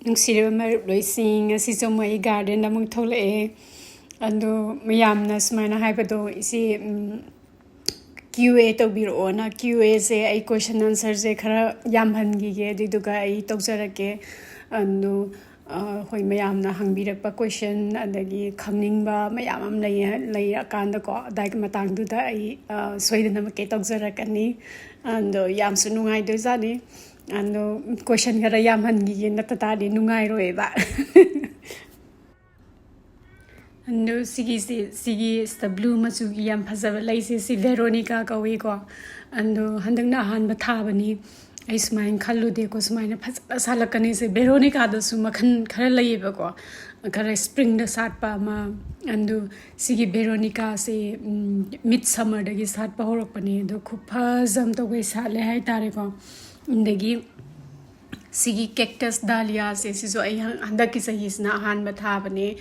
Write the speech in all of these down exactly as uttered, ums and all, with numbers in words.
ꯅꯨꯡꯁꯤꯔꯕ ꯃꯔꯨꯞ ꯂꯣꯏꯁꯤꯡ, ꯉꯁꯤꯁꯨ ꯑꯃꯨꯛ ꯑꯩ garden ꯗ ꯑꯃꯨꯛ ꯊꯣꯛꯂꯛꯑꯦ꯫ ꯑꯗꯣ ꯃꯌꯥꯝꯅ ꯁꯨꯃꯥꯏꯅ ꯍꯥꯏꯕꯗꯣ, ꯏꯆꯦ, ꯎꯝ, Q A ꯇꯧꯕꯤꯔꯛꯑꯣꯅ, Q A ꯁꯦ ꯑꯩ question answer ꯁꯦ ꯈꯔ ꯌꯥꯝꯍꯟꯈꯤꯒꯦ, ꯑꯗꯨꯏꯗꯨꯒ ꯑꯩ ꯇꯧꯖꯔꯛꯀꯦ꯫ ꯑꯗꯣ, ꯑ, ꯍꯣꯏ, ꯃꯌꯥꯝꯅ ꯍꯪꯕꯤꯔꯛꯄ question, ꯑꯗꯒꯤ ꯈꯪꯅꯤꯡꯕ ꯃꯌꯥꯝ ꯑꯃ ꯂꯩ, ꯂꯩꯔꯀꯥꯟꯗꯀꯣ, ꯑꯗꯥꯏꯒꯤ ꯃꯇꯥꯡꯗꯨꯗ ꯑꯩ, ꯑ, ꯁꯣꯏꯗꯅꯃꯛꯀꯤ ꯇꯧꯖꯔꯛꯀꯅꯤ꯫ ꯑꯗꯣ ꯌꯥꯝꯁꯨ ꯅꯨꯡꯉꯥꯏꯗꯣꯏꯖꯥꯠꯅꯤ꯫ ꯑꯗꯣ question ꯈꯔ ꯌꯥꯝꯍꯟꯈꯤꯒꯦ, ꯅꯠꯇ ꯇꯥꯔꯗꯤ ꯅꯨꯡꯉꯥꯏꯔꯣꯏꯕ꯫ ꯑꯗꯣ ꯁꯤꯒꯤꯁꯤ, ꯁꯤꯒꯤ ꯁꯤꯗ blue ꯃꯆꯨꯒꯤ ꯌꯥꯝ ꯐꯖꯕ ꯂꯩꯁꯦ, ꯁꯤ Veronica ꯀꯧꯏꯀꯣ꯫ ꯑꯗꯣ ꯍꯟꯗꯛꯅ ꯑꯍꯥꯟꯕ ꯊꯥꯕꯅꯤ꯫ ꯑꯩ ꯁꯨꯃꯥꯏꯅ ꯈꯜꯂꯨꯗꯦꯀꯣ, ꯁꯨꯃꯥꯏꯅ ꯐꯖꯅ ꯁꯥꯠꯂꯛꯀꯅꯤꯁꯦ꯫ Veronica ꯗꯁꯨ ꯃꯈꯜ ꯈꯔ ꯂꯩꯌꯦꯕꯀꯣ, ꯈꯔ spring ꯗ ꯁꯥꯠꯄ ꯑꯃ꯫ ꯑꯗꯨ ꯁꯤꯒꯤ Veronica ꯁꯦ, ꯎꯝ, mid summer ꯗꯒꯤ ꯁꯥꯠꯄ ꯍꯧꯔꯛꯄꯅꯦ꯫ ꯑꯗꯣ ꯈꯨꯐꯖ ꯑꯃ ꯇꯧꯈꯩ ꯁꯥꯠꯂꯦ ꯍꯥꯏꯇꯥꯔꯦꯀꯣ꯫ ꯑꯗꯒꯤ ꯁꯤꯒꯤ cactus dahlia ꯁꯦ, ꯁꯤꯁꯨ ꯑꯩ ꯍꯟ-, ꯍꯟꯗꯛꯀꯤ ꯆꯍꯤꯁꯤꯅ ꯑꯍꯥꯟꯕ ꯊꯥꯕꯅꯦ꯫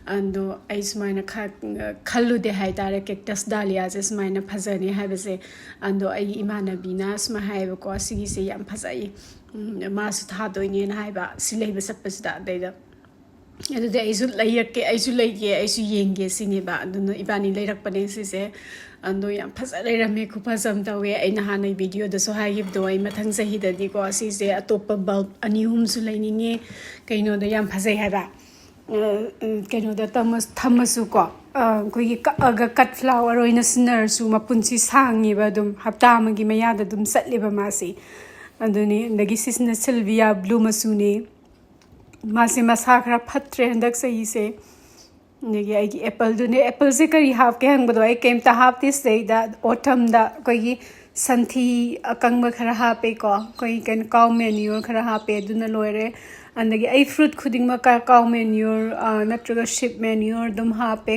ꯑꯗꯣ ꯑꯩ ꯁꯨꯃꯥꯏꯅ ꯈ-, ꯈꯜꯂꯨꯗꯦ ꯍꯥꯏꯇꯥꯔꯦ, cactus dahlia ꯁꯦ ꯁꯨꯃꯥꯏꯅ ꯐꯖꯅꯤ ꯍꯥꯏꯕꯁꯦ꯫ ꯑꯗꯣ ꯑꯩꯒꯤ ꯏꯃꯥꯟꯅꯕꯤꯅ ꯁꯨꯃꯥꯏꯅ ꯍꯥꯏꯌꯦꯕꯀꯣ, "ꯁꯤꯒꯤꯁꯦ ꯌꯥꯝ ꯐꯖꯩ, ꯎꯝ, ꯃꯥꯁꯨ ꯊꯥꯗꯣꯏꯅꯦꯅ" ꯍꯥꯏꯕ, ꯁꯤ ꯂꯩꯕ ꯆꯠꯄꯁꯤꯗ꯫ ꯑꯗꯩꯗ, "ꯑꯗꯨꯗꯤ ꯑꯩꯁꯨ ꯂꯩꯔꯛꯀꯦ, ꯑꯩꯁꯨ ꯂꯩꯒꯦ, ꯑꯩꯁꯨ ꯌꯦꯡꯒꯦ" ꯁꯤꯅꯦꯕ꯫ ꯑꯗꯨꯅ ꯏꯕꯥꯅꯤ ꯂꯩꯔꯛꯄꯅꯦ ꯁꯤꯁꯦ꯫ ꯑꯗꯣ ꯌꯥꯝ ꯐꯖ ꯂꯩꯔꯝꯃꯦ, ꯈꯨꯐꯖ ꯑꯃ ꯇꯧꯋꯦ꯫ ꯑꯩ ꯅꯍꯥꯟ ꯑꯩ video ꯗꯁꯨ ꯍꯥꯏꯈꯤꯕꯗꯣ, ꯑꯩ ꯃꯊꯪ ꯆꯍꯤꯗꯗꯤꯀꯣ, ꯁꯤꯁꯦ ꯑꯇꯣꯞꯄ bulb ꯑꯅꯤ ꯑꯍꯨꯝꯁꯨ ꯂꯩꯅꯤꯡꯉꯦ꯫ ꯀꯩꯅꯣꯗ ꯌꯥꯝ ꯐꯖꯩ ꯍꯥꯏꯕ꯫ ꯑ, ꯎꯝ, ꯀꯩꯅꯣꯗ ꯊꯝꯃ-, ꯊꯝꯃꯁꯨꯀꯣ, ꯑ, ꯑꯩꯈꯣꯏꯒꯤ ꯀꯛꯑꯒ cut flower ꯑꯣꯏꯅ ꯁꯤꯖꯤꯟꯅꯔꯁꯨ, ꯃꯄꯨꯟꯁꯤ ꯁꯥꯡꯉꯦꯕ, ꯑꯗꯨꯝ ꯍꯞꯇꯥ ꯑꯃꯒꯤ ꯃꯌꯥꯗ ꯑꯗꯨꯝ ꯆꯠꯂꯦꯕ ꯃꯥꯁꯤ꯫ ꯑꯗꯨꯅꯤ꯫ ꯑꯗꯒꯤ ꯁꯤꯁꯤꯅ Sylvia blue ꯃꯆꯨꯅꯤ꯫ ꯃꯥꯁꯦ ꯃꯁꯥ ꯈꯔ ꯐꯠꯇ꯭ꯔꯦ ꯍꯟꯗꯛ ꯆꯍꯤꯁꯦ꯫ ꯑꯗꯒꯤ ꯑꯩꯒꯤ apple ꯗꯨꯅꯦ꯫ Apple ꯁꯦ ꯀꯔꯤ ꯍꯥꯞꯀꯦ ꯍꯪꯕꯗꯣ, ꯑꯩ ꯀꯩꯝꯇ ꯍꯥꯞꯇꯦ ꯁꯤꯗꯩꯗ꯫ Autumn ꯗ ꯑꯩꯈꯣꯏꯒꯤ ꯁꯟꯊꯤ ꯑꯀꯪꯕ ꯈꯔ ꯍꯥꯞꯄꯦꯀꯣ, ꯑꯩꯈꯣꯏꯒꯤ ꯀꯩꯅꯣ, cow manure ꯈꯔ ꯍꯥꯞꯄꯦ, ꯑꯗꯨꯅ ꯂꯣꯏꯔꯦ꯫ ꯑꯗꯒꯤ ꯑꯩ fruit ꯈꯨꯗꯤꯡꯃꯛ cow manure, ꯑ, ꯅꯠꯇ꯭ꯔꯒ sheep manure ꯑꯗꯨꯝ ꯍꯥꯞꯄꯦ꯫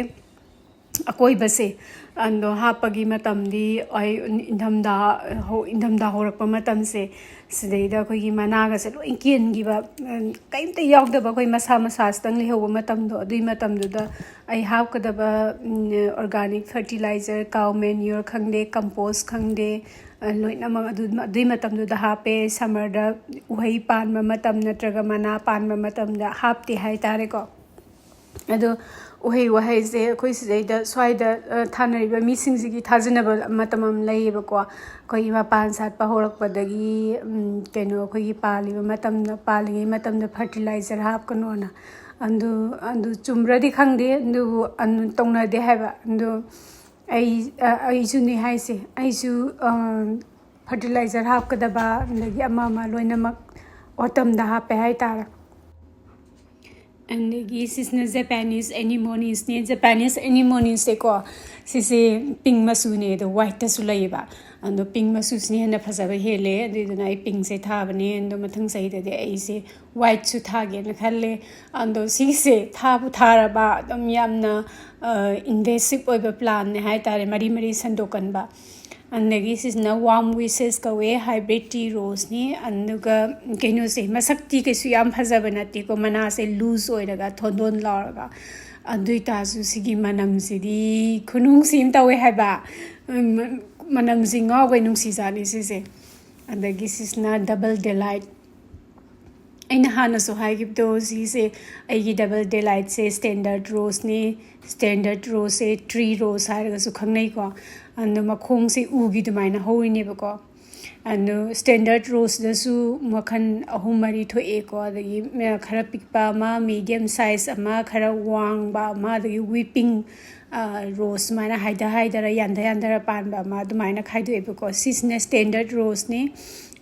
ꯑꯀꯣꯏꯕꯁꯦ, ꯑꯗꯣ ꯍꯥꯞꯄꯒꯤ ꯃꯇꯝꯗꯤ ꯑꯩ ꯏꯪꯊꯝꯊꯥ ꯍꯧ-, ꯏꯪꯊꯝꯊꯥ ꯍꯧꯔꯛꯄ ꯃꯇꯝꯁꯦ, ꯁꯤꯗꯩꯗ ꯑꯩꯈꯣꯏꯒꯤ ꯃꯅꯥꯒꯁꯦ ꯂꯣꯏ ꯀꯦꯟꯈꯤꯕ, ꯎꯝ, ꯀꯔꯤꯝꯇ ꯌꯥꯎꯗꯕ, ꯑꯩꯈꯣꯏ ꯃꯁꯥ ꯃꯁꯥꯁꯤꯇꯪ ꯂꯩꯍꯧꯕ ꯃꯇꯝꯗꯣ, ꯑꯗꯨꯒꯤ ꯃꯇꯝꯗꯨꯗ ꯑꯩ ꯍꯥꯞꯀꯗꯕ, ꯎꯝ, organic fertilizer, cow manure ꯈꯪꯗꯦ, compost ꯈꯪꯗꯦ, ꯑ, ꯂꯣꯏꯅꯃꯛ ꯑꯗꯨ, ꯑꯗꯨꯒꯤ ꯃꯇꯝꯗꯨꯗ ꯍꯥꯞꯄꯦ꯫ Summerꯗ ꯎꯍꯩ ꯄꯥꯟꯕ ꯃꯇꯝ ꯅꯠꯇ꯭ꯔꯒ ꯃꯅꯥ ꯄꯥꯟꯕ ꯃꯇꯝꯗ ꯍꯥꯞꯇꯦ ꯍꯥꯏꯇꯥꯔꯦꯀꯣ꯫ ꯑꯗꯣ ꯎꯍꯩ ꯋꯥꯍꯩꯁꯦ ꯑꯩꯈꯣꯏ ꯁꯤꯗꯩꯗ, ꯁ꯭ꯋꯥꯏꯗ, ꯑ, ꯊꯥꯅꯔꯤꯕ ꯃꯤꯁꯤꯡꯁꯤꯒꯤ ꯊꯥꯖꯅꯕ ꯃꯇꯝ ꯑꯃ ꯂꯩꯌꯦꯕꯀꯣ꯫ ꯑꯩꯈꯣꯏꯒꯤ ꯃꯄꯥꯟ ꯁꯥꯠꯄ ꯍꯧꯔꯛꯄꯗꯒꯤ, ꯎꯝ, ꯀꯩꯅꯣ, ꯑꯩꯈꯣꯏꯒꯤ ꯄꯥꯜꯂꯤꯕ ꯃꯇꯝꯗ, ꯄꯥꯜꯂꯤꯉꯩ ꯃꯇꯝꯗ fertilizer ꯍꯥꯞꯀꯅꯣꯅ꯫ ꯑꯗꯨ, ꯑꯗꯨ ꯆꯨꯝꯕ꯭ꯔꯗꯤ ꯈꯪꯗꯦ, ꯑꯗꯨꯕꯨ ꯑꯗꯨ ꯇꯧꯅꯗꯦ ꯍꯥꯏꯕ꯫ ꯑꯗꯨ ꯑꯩ, ꯑ, ꯑꯩꯁꯨꯅꯦ ꯍꯥꯏꯁꯦ, ꯑꯩꯁꯨ, ꯑ, fertilizer ꯍꯥꯞꯀꯗꯕ, ꯑꯗꯒꯤ ꯑꯃ ꯑꯃ ꯂꯣꯏꯅꯃꯛ autumnꯗ ꯍꯥꯞꯄꯦ ꯍꯥꯏꯇꯥꯔꯦ꯫ ꯑꯗꯒꯤ ꯁꯤꯁꯤꯅ Japanese anemonesꯅꯦ꯫ Japanese anemonesꯁꯦꯀꯣ, ꯁꯤꯁꯦ pink ꯃꯆꯨꯅꯦ, ꯑꯗꯣ whiteꯇꯁꯨ ꯂꯩꯌꯦꯕ꯫ ꯑꯗꯣ pink ꯃꯆꯨꯁꯤꯅ ꯍꯦꯟꯅ ꯐꯖꯕ ꯍꯦꯜꯂꯦ, ꯑꯗꯨꯏꯗꯨꯅ ꯑꯩ pinkꯁꯦ ꯊꯥꯕꯅꯦ꯫ ꯑꯗꯣ ꯃꯊꯪ ꯆꯍꯤꯗꯗꯤ ꯑꯩꯁꯦ whiteꯁꯨ ꯊꯥꯒꯦꯅ ꯈꯜꯂꯦ꯫ ꯑꯗꯣ ꯁꯤꯁꯦ ꯊꯥꯕꯨ ꯊꯥꯔꯕ ꯑꯗꯨꯝ ꯌꯥꯝꯅ, ꯑ, invasive ꯑꯣꯏꯕ plantꯅꯦ ꯍꯥꯏꯇꯥꯔꯦ, ꯃꯔꯤ ꯃꯔꯤ ꯁꯟꯗꯣꯛꯀꯟꯕ꯫ ꯑꯗꯒꯤ ꯁꯤꯁꯤꯅ Warm Wishes ꯀꯧꯋꯦ, hybrid tea roseꯅꯤ꯫ ꯑꯗꯨꯒ ꯀꯩꯅꯣꯁꯦ, ꯃꯁꯛꯇꯤ ꯀꯩꯁꯨ ꯌꯥꯝ ꯐꯖꯕ ꯅꯠꯇꯦꯀꯣ, ꯃꯅꯥꯁꯦ loose ꯑꯣꯏꯔꯒ ꯊꯣꯟꯗꯣꯟ ꯂꯥꯎꯔꯒ꯫ ꯑꯗꯨ ꯑꯣꯏꯇꯥꯔꯁꯨ ꯁꯤꯒꯤ ꯃꯅꯝꯁꯤꯗꯤ ꯈꯨꯅꯨꯡꯁꯤ ꯑꯃ ꯇꯧꯋꯦ ꯍꯥꯏꯕ꯫ ꯎꯝ, ꯃꯅꯝꯁꯤ ꯉꯥꯎꯕꯩ ꯅꯨꯡꯁꯤꯖꯥꯠꯅꯤ ꯁꯤꯁꯦ꯫ ꯑꯗꯒꯤ ꯁꯤꯁꯤꯅ Double Delight꯫ ꯑꯩꯅ ꯍꯥꯟꯅꯁꯨ ꯍꯥꯏꯈꯤꯕꯗꯣ, ꯁꯤꯁꯦ ꯑꯩꯒꯤ Double Delightꯁꯦ standard roseꯅꯤ꯫ Standard roseꯁꯦ tree rose ꯍꯥꯏꯔꯒꯁꯨ ꯈꯪꯅꯩꯀꯣ꯫ ꯑꯗꯣ ꯃꯈꯣꯡꯁꯦ ꯎꯒꯤ ꯑꯗꯨꯃꯥꯏꯅ ꯍꯧꯔꯤꯅꯦꯕꯀꯣ꯫ ꯑꯗꯣ standard roseꯗꯁꯨ ꯃꯈꯜ ꯑꯍꯨꯝ ꯃꯔꯤ ꯊꯣꯛꯑꯦꯀꯣ꯫ ꯑꯗꯒꯤ ꯃ-, ꯈꯔ ꯄꯤꯛꯄ ꯑꯃ, medium size ꯑꯃ, ꯈꯔ ꯋꯥꯡꯕ ꯑꯃ, ꯑꯗꯒꯤ weeping, ꯑ, rose ꯁꯨꯃꯥꯏꯅ ꯍꯥꯏꯗ ꯍꯥꯏꯗꯔ, ꯌꯥꯟꯗ ꯌꯥꯟꯗꯔ ꯄꯥꯟꯕ ꯑꯃ ꯑꯗꯨꯃꯥꯏꯅ ꯈꯥꯏꯗꯣꯛꯑꯦꯕꯀꯣ꯫ ꯁꯤꯁꯤꯅ standard roseꯅꯤ,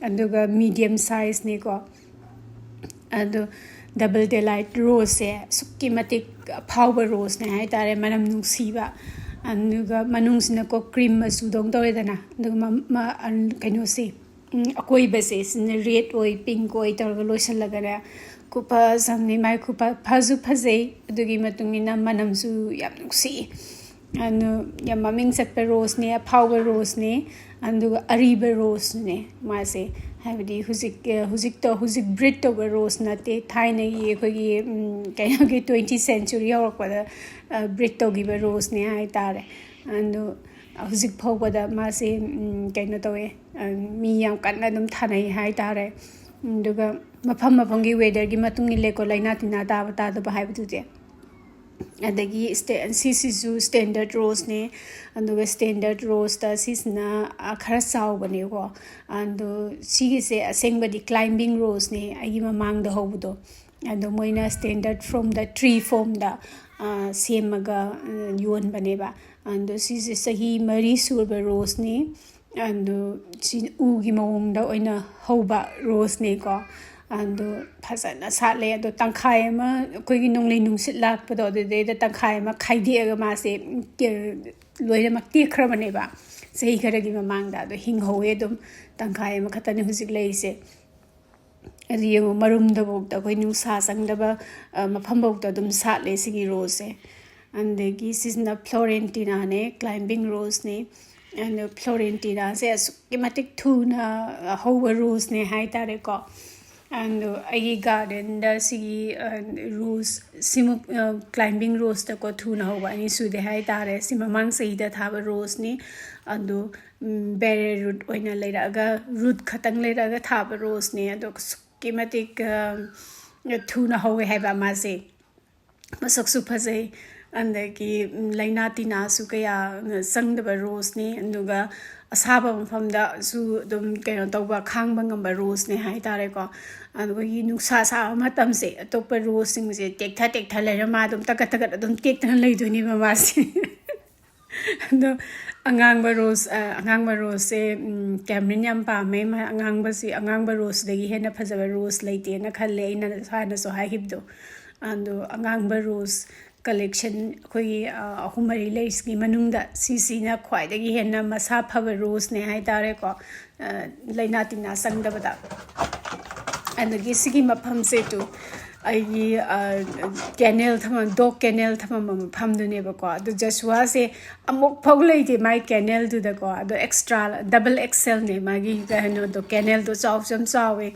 ꯑꯗꯨꯒ medium sizeꯅꯤꯀꯣ꯫ ꯑꯗꯣ Double Delight roseꯁꯦ ꯑꯁꯨꯛꯀꯤ ꯃꯇꯤꯛ ꯑꯐꯥꯎꯕ roseꯅꯦ ꯍꯥꯏꯇꯥꯔꯦ, ꯃꯅꯝ ꯅꯨꯡꯁꯤꯕ꯫ ꯑꯗꯨꯒ ꯃꯅꯨꯡꯁꯤꯅꯀꯣ cream ꯃꯆꯨꯗꯧꯅ ꯇꯧꯔꯦꯗꯅ, ꯑꯗꯨꯒ ꯃ-, ꯃ-, ꯑꯟ-, ꯀꯩꯅꯣꯁꯦ, ꯎꯝ, ꯑꯀꯣꯏꯕꯁꯦ ꯁꯤꯅ red ꯑꯣꯏ, pink ꯑꯣꯏ ꯇꯧꯔꯒ ꯂꯣꯏꯁꯤꯜꯂꯒꯅꯦ, ꯈꯨꯐꯖ ꯑꯃꯅꯤ꯫ ꯃꯥꯏ ꯈꯨꯐ-, ꯐꯁꯨ ꯐꯖꯩ, ꯑꯗꯨꯒꯤ ꯃꯇꯨꯡ ꯏꯟꯅ ꯃꯅꯝꯁꯨ ꯌꯥꯝ ꯅꯨꯡꯁꯤ꯫ ꯑꯗꯨ ꯌꯥꯝ ꯃꯃꯤꯡ ꯆꯠꯄ ꯔꯣꯁꯅꯦ, ꯑꯐꯥꯎꯕ ꯔꯣꯁꯅꯦ, ꯑꯗꯨꯒ ꯑꯔꯤꯕ ꯔꯣꯁꯅꯦ ꯃꯥꯁꯦ꯫ ꯍꯥꯏꯕꯗꯤ ꯍꯧꯖꯤꯛ, ꯑ, ꯍꯧꯖꯤꯛꯇꯣ, ꯍꯧꯖꯤꯛ ꯕ꯭ꯔꯤꯠ ꯇꯧꯕ ꯔꯣꯁ ꯅꯠꯇꯦ꯫ ꯊꯥꯏꯅꯒꯤ ꯑꯩꯈꯣꯏꯒꯤ, ꯎꯝ, ꯀꯩꯅꯣꯒꯤ twenty century ꯍꯧꯔꯛꯄꯗ, ꯑ, ꯕ꯭ꯔꯤꯠ ꯇꯧꯈꯤꯕ ꯔꯣꯁꯅꯦ ꯍꯥꯏ ꯇꯥꯔꯦ꯫ ꯑꯗꯨ ꯍꯧꯖꯤꯛ ꯐꯥꯎꯕꯗ ꯃꯥꯁꯦ, ꯎꯝ, ꯀꯩꯅꯣ ꯇꯧꯋꯦ, ꯑ, ꯃꯤ ꯌꯥꯝ ꯀꯟꯅ ꯑꯗꯨꯝ ꯊꯥꯅꯩ ꯍꯥꯏ ꯇꯥꯔꯦ꯫ ꯑꯗꯨꯒ ꯃꯐꯝ ꯃꯐꯝꯒꯤ ꯋꯦꯗꯔꯒꯤ ꯃꯇꯨꯡ ꯏꯜꯂꯦꯀꯣ, ꯂꯥꯏꯅꯥ ꯇꯤꯟꯅꯥ ꯇꯥꯕ ꯇꯥꯗꯕ ꯍꯥꯏꯕꯗꯨꯗꯤ꯫ ꯑꯗꯒꯤ ꯁ꯭ꯇꯦ-, ꯁꯤꯁꯤꯁꯨ ꯁ꯭ꯇꯦꯟꯗꯔꯠ ꯔꯣꯁꯅꯦ꯫ ꯑꯗꯨꯒ ꯁ꯭ꯇꯦꯟꯗꯔꯠ ꯔꯣꯁꯇ ꯁꯤꯁꯤꯅ, ꯑ, ꯈꯔ ꯆꯥꯎꯕꯅꯦꯀꯣ꯫ ꯑꯗꯣ ꯁꯤꯒꯤꯁꯦ ꯑꯁꯦꯡꯕꯗꯤ ꯀ꯭ꯂꯥꯏꯝꯕꯤꯡ ꯔꯣꯁꯅꯦ, ꯑꯩꯒꯤ ꯃꯃꯥꯡꯗ ꯍꯧꯕꯗꯣ꯫ ꯑꯗꯣ ꯃꯣꯏꯅ ꯁ꯭ꯇꯦꯟꯗꯔꯠ ꯐ꯭ꯔꯣꯝꯗ ꯇ꯭ꯔꯤ ꯐꯣꯝꯗ, ꯑ, ꯁꯦꯝꯃꯒ, ꯑ, ꯌꯣꯟꯕꯅꯦꯕ꯫ ꯑꯗꯣ ꯁꯤꯁꯦ ꯆꯍꯤ ꯃꯔꯤ ꯁꯨꯔꯕ ꯔꯣꯁꯅꯤ꯫ ꯑꯗꯣ ꯁꯤ ꯎꯒꯤ ꯃꯑꯣꯡꯗ ꯑꯣꯏꯅ ꯍꯧꯕ ꯔꯣꯁꯅꯦꯀꯣ꯫ ꯑꯗꯣ ꯐꯖꯅ ꯁꯥꯠꯂꯦ꯫ ꯑꯗꯣ ꯇꯪꯈꯥꯏ ꯑꯃ ꯑꯩꯈꯣꯏꯒꯤ ꯅꯣꯡꯂꯩ ꯅꯨꯡꯁꯤꯠ ꯂꯥꯛꯄꯗꯣ, ꯑꯗꯨꯗꯩꯗ ꯇꯪꯈꯥꯏ ꯑꯃ ꯈꯥꯏꯗꯦꯛꯑꯒ ꯃꯥꯁꯦ ꯇꯦ-, ꯂꯣꯏꯅꯃꯛ ꯇꯦꯛꯈ꯭ꯔꯕꯅꯦꯕ ꯆꯍꯤ ꯈꯔꯒꯤ ꯃꯃꯥꯡꯗ꯫ ꯑꯗꯣ ꯍꯤꯡꯍꯧꯋꯦ ꯑꯗꯨꯝ, ꯇꯪꯈꯥꯏ ꯑꯃꯈꯛꯇꯅꯦ ꯍꯧꯖꯤꯛ ꯂꯩꯔꯤꯁꯦ꯫ ꯑꯗꯨ ꯌꯦꯡꯉꯣ, ꯃꯔꯨꯝꯗꯐꯥꯎꯗ ꯑꯩꯈꯣꯏ ꯅꯨꯡꯁꯥ ꯆꯪꯗꯕ, ꯑ, ꯃꯐꯝꯐꯥꯎꯗ ꯑꯗꯨꯝ ꯁꯥꯠꯂꯦ ꯁꯤꯒꯤ ꯔꯣꯁꯁꯦ꯫ ꯑꯗꯒꯤ ꯁꯤꯁꯤꯅ ꯐ꯭ꯂꯣꯔꯦꯟꯇꯤꯅꯥꯅꯦ, ꯀ꯭ꯂꯥꯏꯝꯕꯤꯡ ꯔꯣꯁꯅꯦ꯫ ꯑꯗꯣ ꯐ꯭ꯂꯣꯔꯦꯟꯇꯤꯅꯥꯁꯦ ꯑꯁꯨꯛꯀꯤ ꯃꯇꯤꯛ ꯊꯨꯅ, ꯑ, ꯍꯧꯕ ꯔꯣꯁꯅꯦ ꯍꯥꯏ ꯇꯥꯔꯦꯀꯣ꯫ ꯑꯗꯣ ꯑꯩꯒꯤ ꯒꯥꯔꯗꯦꯟꯗ ꯁꯤꯒꯤ, ꯑ, ꯔꯣꯁ ꯁꯤꯃꯨꯛ, ꯑ, ꯀ꯭ꯂꯥꯏꯝꯕꯤꯡ ꯔꯣꯁꯇꯀꯣ ꯊꯨꯅ ꯍꯧꯕ ꯑꯅꯤ ꯁꯨꯗꯦ ꯍꯥꯏ ꯇꯥꯔꯦ꯫ ꯁꯤ ꯃꯃꯥꯡ ꯆꯍꯤꯗ ꯊꯥꯕ ꯔꯣꯁꯅꯤ꯫ ꯑꯗꯣ, ꯎꯝ, ꯕꯦꯔꯦ ꯔꯨꯠ ꯑꯣꯏꯅ ꯂꯩꯔꯛꯑꯒ, ꯔꯨꯠ ꯈꯛꯇꯪ ꯂꯩꯔꯛꯑꯒ ꯊꯥꯕ ꯔꯣꯁꯅꯦ꯫ ꯑꯗꯣ ꯑꯁꯨꯛꯀꯤ ꯃꯇꯤꯛ, ꯑ, ꯊꯨꯅ ꯍꯧꯋꯦ ꯍꯥꯏꯕ ꯃꯥꯁꯦ꯫ ꯃꯁꯛꯁꯨ ꯐꯖꯩ꯫ ꯑꯗꯒꯤ, ꯎꯝ, ꯂꯥꯏꯅꯥ ꯇꯤꯟꯅꯥꯁꯨ ꯀꯌꯥ ꯆꯪꯗꯕ ꯔꯣꯁꯅꯤ꯫ ꯑꯗꯨꯒ ꯑꯁꯥꯕ ꯃꯐꯝꯗꯁꯨ ꯑꯗꯨꯝ ꯀꯩꯅꯣ ꯇꯧꯕ, ꯈꯥꯡꯕ ꯉꯝꯕ ꯔꯣꯁꯅꯦ ꯍꯥꯏ ꯇꯥꯔꯦꯀꯣ꯫ ꯑꯗꯨꯒ ꯅꯨꯡꯁꯥ ꯁꯥꯕ ꯃꯇꯝꯁꯦ ꯑꯇꯣꯞꯄ ꯔꯣꯁꯁꯤꯡꯁꯦ ꯇꯦꯛꯊ ꯇꯦꯛꯊ ꯂꯩꯔ ꯃꯥ ꯑꯗꯨꯝ ꯇꯀꯠ ꯇꯀꯠ ꯑꯗꯨꯝ ꯇꯦꯛꯇꯅ ꯂꯩꯗꯣꯏꯅꯦꯕ ꯃꯥꯁꯦ꯫ ꯑꯗꯣ ꯑꯉꯥꯡꯕ ꯔꯣꯁ, ꯑ, ꯑꯉꯥꯡꯕ ꯔꯣꯁꯁꯦ, ꯎꯝ, ꯀꯦꯃꯔꯤꯟ ꯌꯥꯝ ꯄꯥꯝꯃꯦ꯫ ꯃꯥ ꯑꯉꯥꯡꯕꯁꯤ, ꯑꯉꯥꯡꯕ ꯔꯣꯁꯁꯤꯗꯒꯤ ꯍꯦꯟꯅ ꯐꯖꯕ ꯔꯣꯁ ꯂꯩꯇꯦꯅ ꯈꯜꯂꯦ, ꯑꯩꯅ ꯍꯥꯟꯅꯁꯨ ꯍꯥꯏꯈꯤꯕꯗꯣ꯫ ꯑꯗꯣ ꯑꯉꯥꯡꯕ ꯔꯣꯁ ꯀꯂꯦꯛꯁꯟ ꯑꯩꯈꯣꯏꯒꯤ, ꯑ, ꯑꯍꯨꯝ ꯃꯔꯤ ꯂꯩꯔꯤꯁꯤꯒꯤ ꯃꯅꯨꯡꯗ ꯁꯤꯁꯤꯅ ꯈ꯭ꯋꯥꯏꯗꯒꯤ ꯍꯦꯟꯅ ꯃꯁꯥ ꯐꯕ ꯔꯣꯁꯅꯦ ꯍꯥꯏ ꯇꯥꯔꯦꯀꯣ꯫ ꯑ, ꯂꯥꯏꯅꯥ ꯇꯤꯟꯅꯥ ꯆꯪꯗꯕꯗ꯫ ꯑꯗꯒꯤ ꯁꯤꯒꯤ ꯃꯐꯝꯁꯦ ꯇꯨ, ꯑꯩꯒꯤ ꯀꯦꯅꯦꯜ ꯊꯝꯃꯝ ꯗꯣꯛ ꯀꯦꯅꯦꯜ ꯊꯝꯃꯝꯕ ꯃꯐꯝꯗꯨꯅꯦꯕꯀꯣ꯫ ꯑꯗꯣ ꯖꯁꯨꯋꯥꯁꯦ ꯑꯃꯨꯛ ꯐꯥꯎ ꯂꯩꯇꯦ ꯃꯥꯏ ꯀꯦꯅꯦꯜꯗꯨꯗꯀꯣ꯫ ꯑꯗꯣ ꯑꯦꯛꯁꯇ꯭ꯔꯥ ꯗꯕꯜ ꯑꯦꯛꯁꯦꯜꯅꯦ ꯃꯥꯒꯤ ꯀꯩꯅꯣꯗꯣ, ꯀꯦꯅꯦꯜꯗꯣ ꯆꯥꯎꯁꯨ ꯌꯥꯝ ꯆꯥꯎꯋꯦ꯫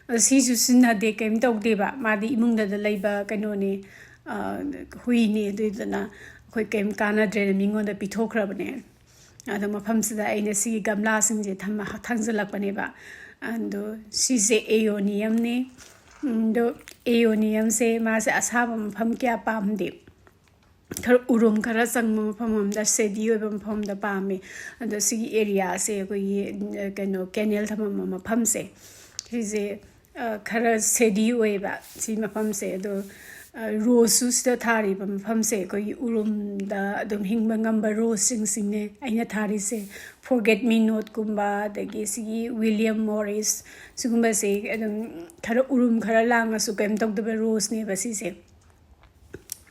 ꯑꯗꯣ ꯁꯤꯁꯨ ꯁꯤꯖꯤꯟꯅꯗꯦ, ꯀꯩꯝ ꯇꯧꯗꯦꯕ꯫ ꯃꯥꯗꯤ ꯏꯃꯨꯡꯗꯗ ꯂꯩꯕ ꯀꯩꯅꯣꯅꯦ, ꯍꯨꯏꯅꯦ꯫ ꯑꯗꯨꯏꯗꯨꯅ ꯑꯩꯈꯣꯏ ꯀꯩꯝ ꯀꯥꯟꯅꯗ꯭ꯔꯦꯅ ꯃꯤꯉꯣꯟꯗ ꯄꯤꯊꯣꯛꯈ꯭ꯔꯕꯅꯦ꯫ ꯑꯗꯣ ꯃꯐꯝꯁꯤꯗ ꯑꯩꯅ ꯁꯤꯒꯤ ꯒꯝꯂꯥꯁꯤꯡꯁꯦ ꯊꯝꯕ ꯊꯥꯡꯖꯜꯂꯛꯄꯅꯦꯕ꯫ ꯑꯗꯣ ꯁꯤꯁꯦ ꯑꯦꯌꯣꯅꯤꯌꯝꯅꯦ꯫ ꯑꯗꯣ ꯑꯦꯌꯣꯅꯤꯌꯝꯁꯦ ꯃꯥꯁꯦ ꯑꯁꯥꯕ ꯃꯐꯝ ꯀꯌꯥ ꯄꯥꯝꯗꯦ꯫ ꯈꯔ ꯎꯔꯨꯝ ꯈꯔ ꯆꯪꯕ ꯃꯐꯝ ꯑꯃꯗ, ꯁꯦꯗꯤ ꯑꯣꯏꯕ ꯃꯐꯝ ꯑꯃꯗ ꯄꯥꯝꯃꯦ꯫ ꯑꯗꯣ ꯁꯤꯒꯤ ꯑꯦꯔꯤꯌꯥꯁꯦ ꯑꯩꯈꯣꯏꯒꯤ, ꯎꯝ, ꯀꯩꯅꯣ, ꯀꯦꯅꯦꯜ ꯊꯝꯃꯝꯕ ꯃꯐꯝꯁꯦ, ꯁꯤꯁꯦ, ꯑ, ꯈꯔ ꯁꯦꯗꯤ ꯑꯣꯏꯌꯦꯕ ꯁꯤ ꯃꯐꯝꯁꯦ꯫ ꯑꯗꯣ, ꯑ, ꯔꯣꯁꯁꯨ ꯁꯤꯗ ꯊꯥꯔꯤꯕ ꯃꯐꯝꯁꯦ ꯑꯩꯈꯣꯏꯒꯤ ꯎꯔꯨꯝꯗ ꯑꯗꯨꯝ ꯍꯤꯡꯕ ꯉꯝꯕ ꯔꯣꯁꯁꯤꯡꯁꯤꯅꯦ ꯑꯩꯅ ꯊꯥꯔꯤꯁꯦ꯫ ꯐꯣꯔꯒꯦꯠ ꯃꯤ ꯅꯣꯠꯀꯨꯝꯕ, ꯑꯗꯒꯤ ꯁꯤꯒꯤ ꯋꯤꯂꯤꯌꯝ ꯃꯣꯔꯤꯁ, ꯁꯤꯒꯨꯝꯕꯁꯦ ꯑꯗꯨꯝ ꯈꯔ ꯎꯔꯨꯝ ꯈꯔ ꯂꯥꯡꯉꯁꯨ ꯀꯩꯝ ꯇꯧꯗꯕ ꯔꯣꯁꯅꯦꯕ ꯁꯤꯁꯦ꯫